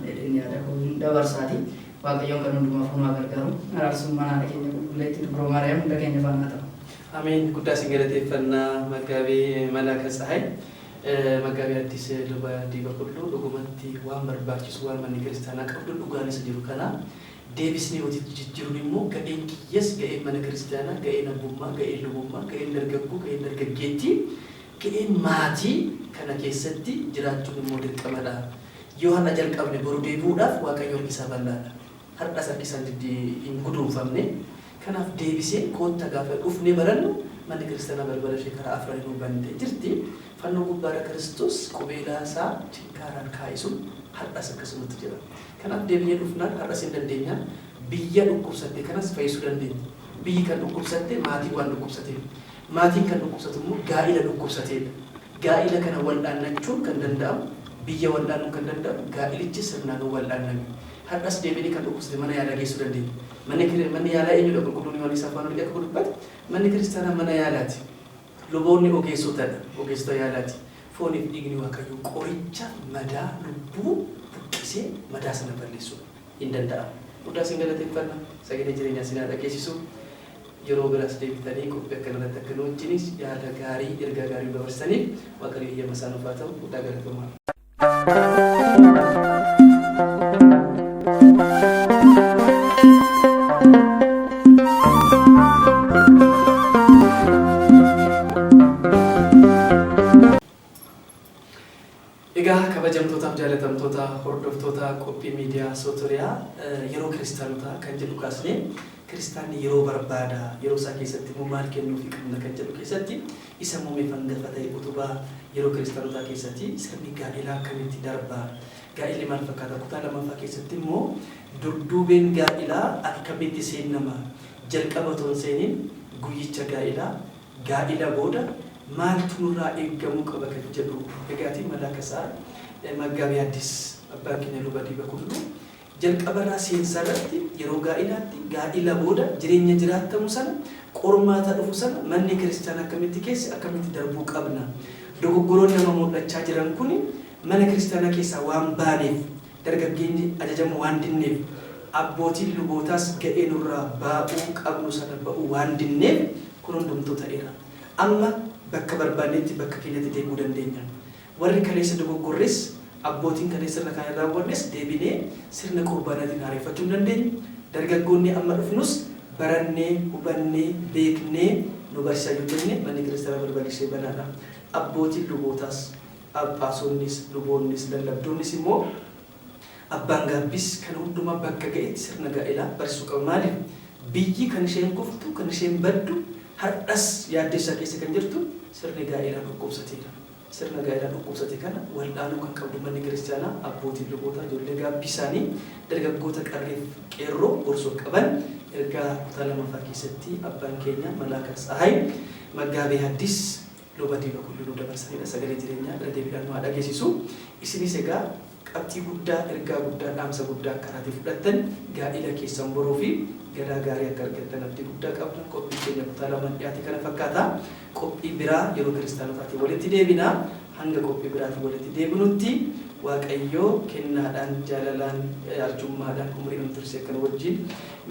jedheen yaada koo dabarsaati. Waaqayyoon kan hundumaaf nu haa gargaaru. Araarsummaan haadha keenya qulqulleettii Dubroo Maariyaam hunda keenya faana haa ta'u. Ameen. Guddaa isin galateeffannaa Maggaabee Malaaka Tsahaay. Maggaabee Addis Luba Diiba Qulluu dhugumatti waan barbaachisu waan manni kiristaanaa qabdu dhugaan isa jiru kana deebisnee hojiitti jijjiiruun immoo ga'een kiyyas ga'een mana kiristaanaa ga'een abbummaa ga'een lubummaa ga'een dargaggoo ga'een dargaggeettii ga'een maatii kana keessatti jiraachuun immoo dirqamadha. Yoo har'a jalqabne boru deebi'uudhaaf Waaqayyo harki isaa bal'aadha. Har'as harki isaa hin guduunfamne. Kanaaf deebisee kootta gaafa dhufnee barannu manni kiristaanaa balbala ishee karaa afraniinuu bantee jirti. Fannoo gubbaarra Kiristoos qubeelaa isaa chinkaaraan kaa'e sun har'as akkasumatti jira. Kanaaf deebinee dhufnaan har'as hin dandeenya. Biyya dhukkubsatte kanas fayyisuu dandeenya. Biyyi kan dhukkubsatte maatiin waan dhukkubsateef. Maatiin kan dhukkubsatu immoo gaa'ila dhukkubsateedha. Gaa'ila kana wal'aannachuun kan danda'amu biyya wal'aanuun kan danda'amu gaa'ilichi sirnaan wal'aanname. Har'as deebinee kan dhukkubsate mana yaalaa geessuu dandeenya. Manni yaalaa eenyudha qulqulluun Yohaannis afaan olii akka dubbate manni kiristaanaa mana yaalaati. Luboonni ogeessotadha. Ogeessota yaalaati. Fooniif dhiigni Waaqayyoo qoricha madaa lubbuu buqqisee madaa sana balleessuu hin danda'amu. Guddaa isin galateeffanna. Sagalee jireenyaa isin haa dhageessisu. Yeroo biraas deebitanii qophii akkanarratti akka nu wajjinis yaada gaarii ergaa gaarii nu dabarsitaniif Waaqayyo eeyyama isaa nuuf haa ta'u. Guddaa galatoomaa. Egaa kabajamtootaaf jaalatamtoota hordoftoota qophii miidiyaa Sootoriyaa, yeroo kiristaanotaa kan jedhu kaasnee, kiristaanni yeroo barbaada, yeroo isaa keessatti immoo maal kennuufii qabna kan jedhu keessatti isa muumeef hangafa ta'e, utubaa yeroo kiristaanotaa keessatti sirni gaa'elaa akkamitti darba, gaa'elli maal fakkaata, kutaa lammaffaa keessatti immoo durduubeen gaa'elaa akkamitti seenama, jalqaba otoo hin seeniin guyyicha gaa'elaa, gaa'ela booda maaltu nurraa eeggamuu qaba kan jedhu egaatii Malaaka isaa Maggaabii Addis abbaan keenya Luba Diiba Kulluu jalqabarraa seensa irratti yeroo gaa'elaatti, gaa'ela booda jireenya jiraattamu sana, qormaata dhufu sana manni kiristaanaa akkamitti keessa akkamitti darbuu qabna, dogoggoroon nama mul'achaa jiran kuni mana kiristaanaa keessaa waan baaneef, dargaggeenyi ajajamu waan dinneef, abbootiin lubootaas ga'ee nurraa baa'uu qabnu sana ba'uu waan dinneef kun hundumtuu ta'eera. Amma bakka barbaannetti bakka keenyatti deebi'uu dandeenya. Warri kaleessa dogoggorres, abbootiin kaleessa irra kaan raawwannes deebinee sirna qurbaanaatiin haareffachuu hin dandeenyu. Dargaggoonni amma dhufnus barannee, hubannee, beeknee nu barsiisaa yoo jenne manni kiristaanaa balballi ishee banaadha. Abbootiin lubootaas, phaaphaasonnis, luboonnis, lallabdoonnis immoo abbaan gaabbis kan hundumaa bakka ga'etti sirna gaa'elaa barsiisuu qaba. Maaliif? Biyyi kan isheen kuftu, kan isheen baddu, har'as yaaddessaa keessa kan jirtu sirni gaa'elaa dhukkubsateera. Sirna gaa'elaa dhukkubsate kana wal'aanuu kan qabdu manni kiristaanaa, abbootiin lubootaa, ijoollee gaabbii isaanii, dargaggoota qarreef qeerroo gorsuu qaban ergaa kutaa lammaffaa keessatti abbaan keenya Malaaka Tsahaay Maggaabee Haddis Luba Diiba Kulluu dabarsanidha. Sagalee jireenyaa irra deebiidhaan nu haa dhageessisu. Isinis egaa qabxii guddaa, ergaa guddaa, dhaamsa guddaa akka irraatii fudhattan, gaa'ela keessan boruu fi galaa gaarii akka argattan abdii guddaa qabna. Qophii keenya kutaa lamaan dhiyaate kana fakkaata. Qophii biraa yeroo kiristaanotaatiin walitti deebina. Hanga qophii biraatiin walitti deebinutti Waaqayyoo kennaadhaan, jaalalaan, arjummaadhaan umurii nu turse kan wajjin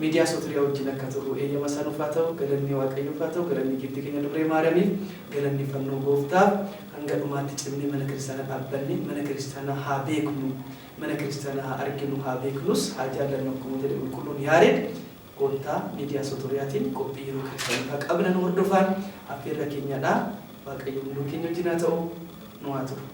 miidiyaa Sootiriyaa wajjin akka turru eeyyama isaa nuuf haa ta'u. Galanni Waaqayyoof haa ta'u. Galanni giiftii keenya Dubree Maariyaamiif, galanni fannoo gooftaaf. Hanga dhumaatti cimnee mana kiristaanaa dhaabbanne mana kiristaanaa haa beeknu, mana kiristaanaa haa arginu, haa beeknus, haa jaallannu akkuma jedhe qulqulluun Yaared. Koottaa miidiyaa Sootoriyaatiin qophii yeroo kiristaanotaa qabna nu hordofaan affeerra keenyadha. Waaqayyo hunduu keenya wajjin haa ta'u, nu haa turu.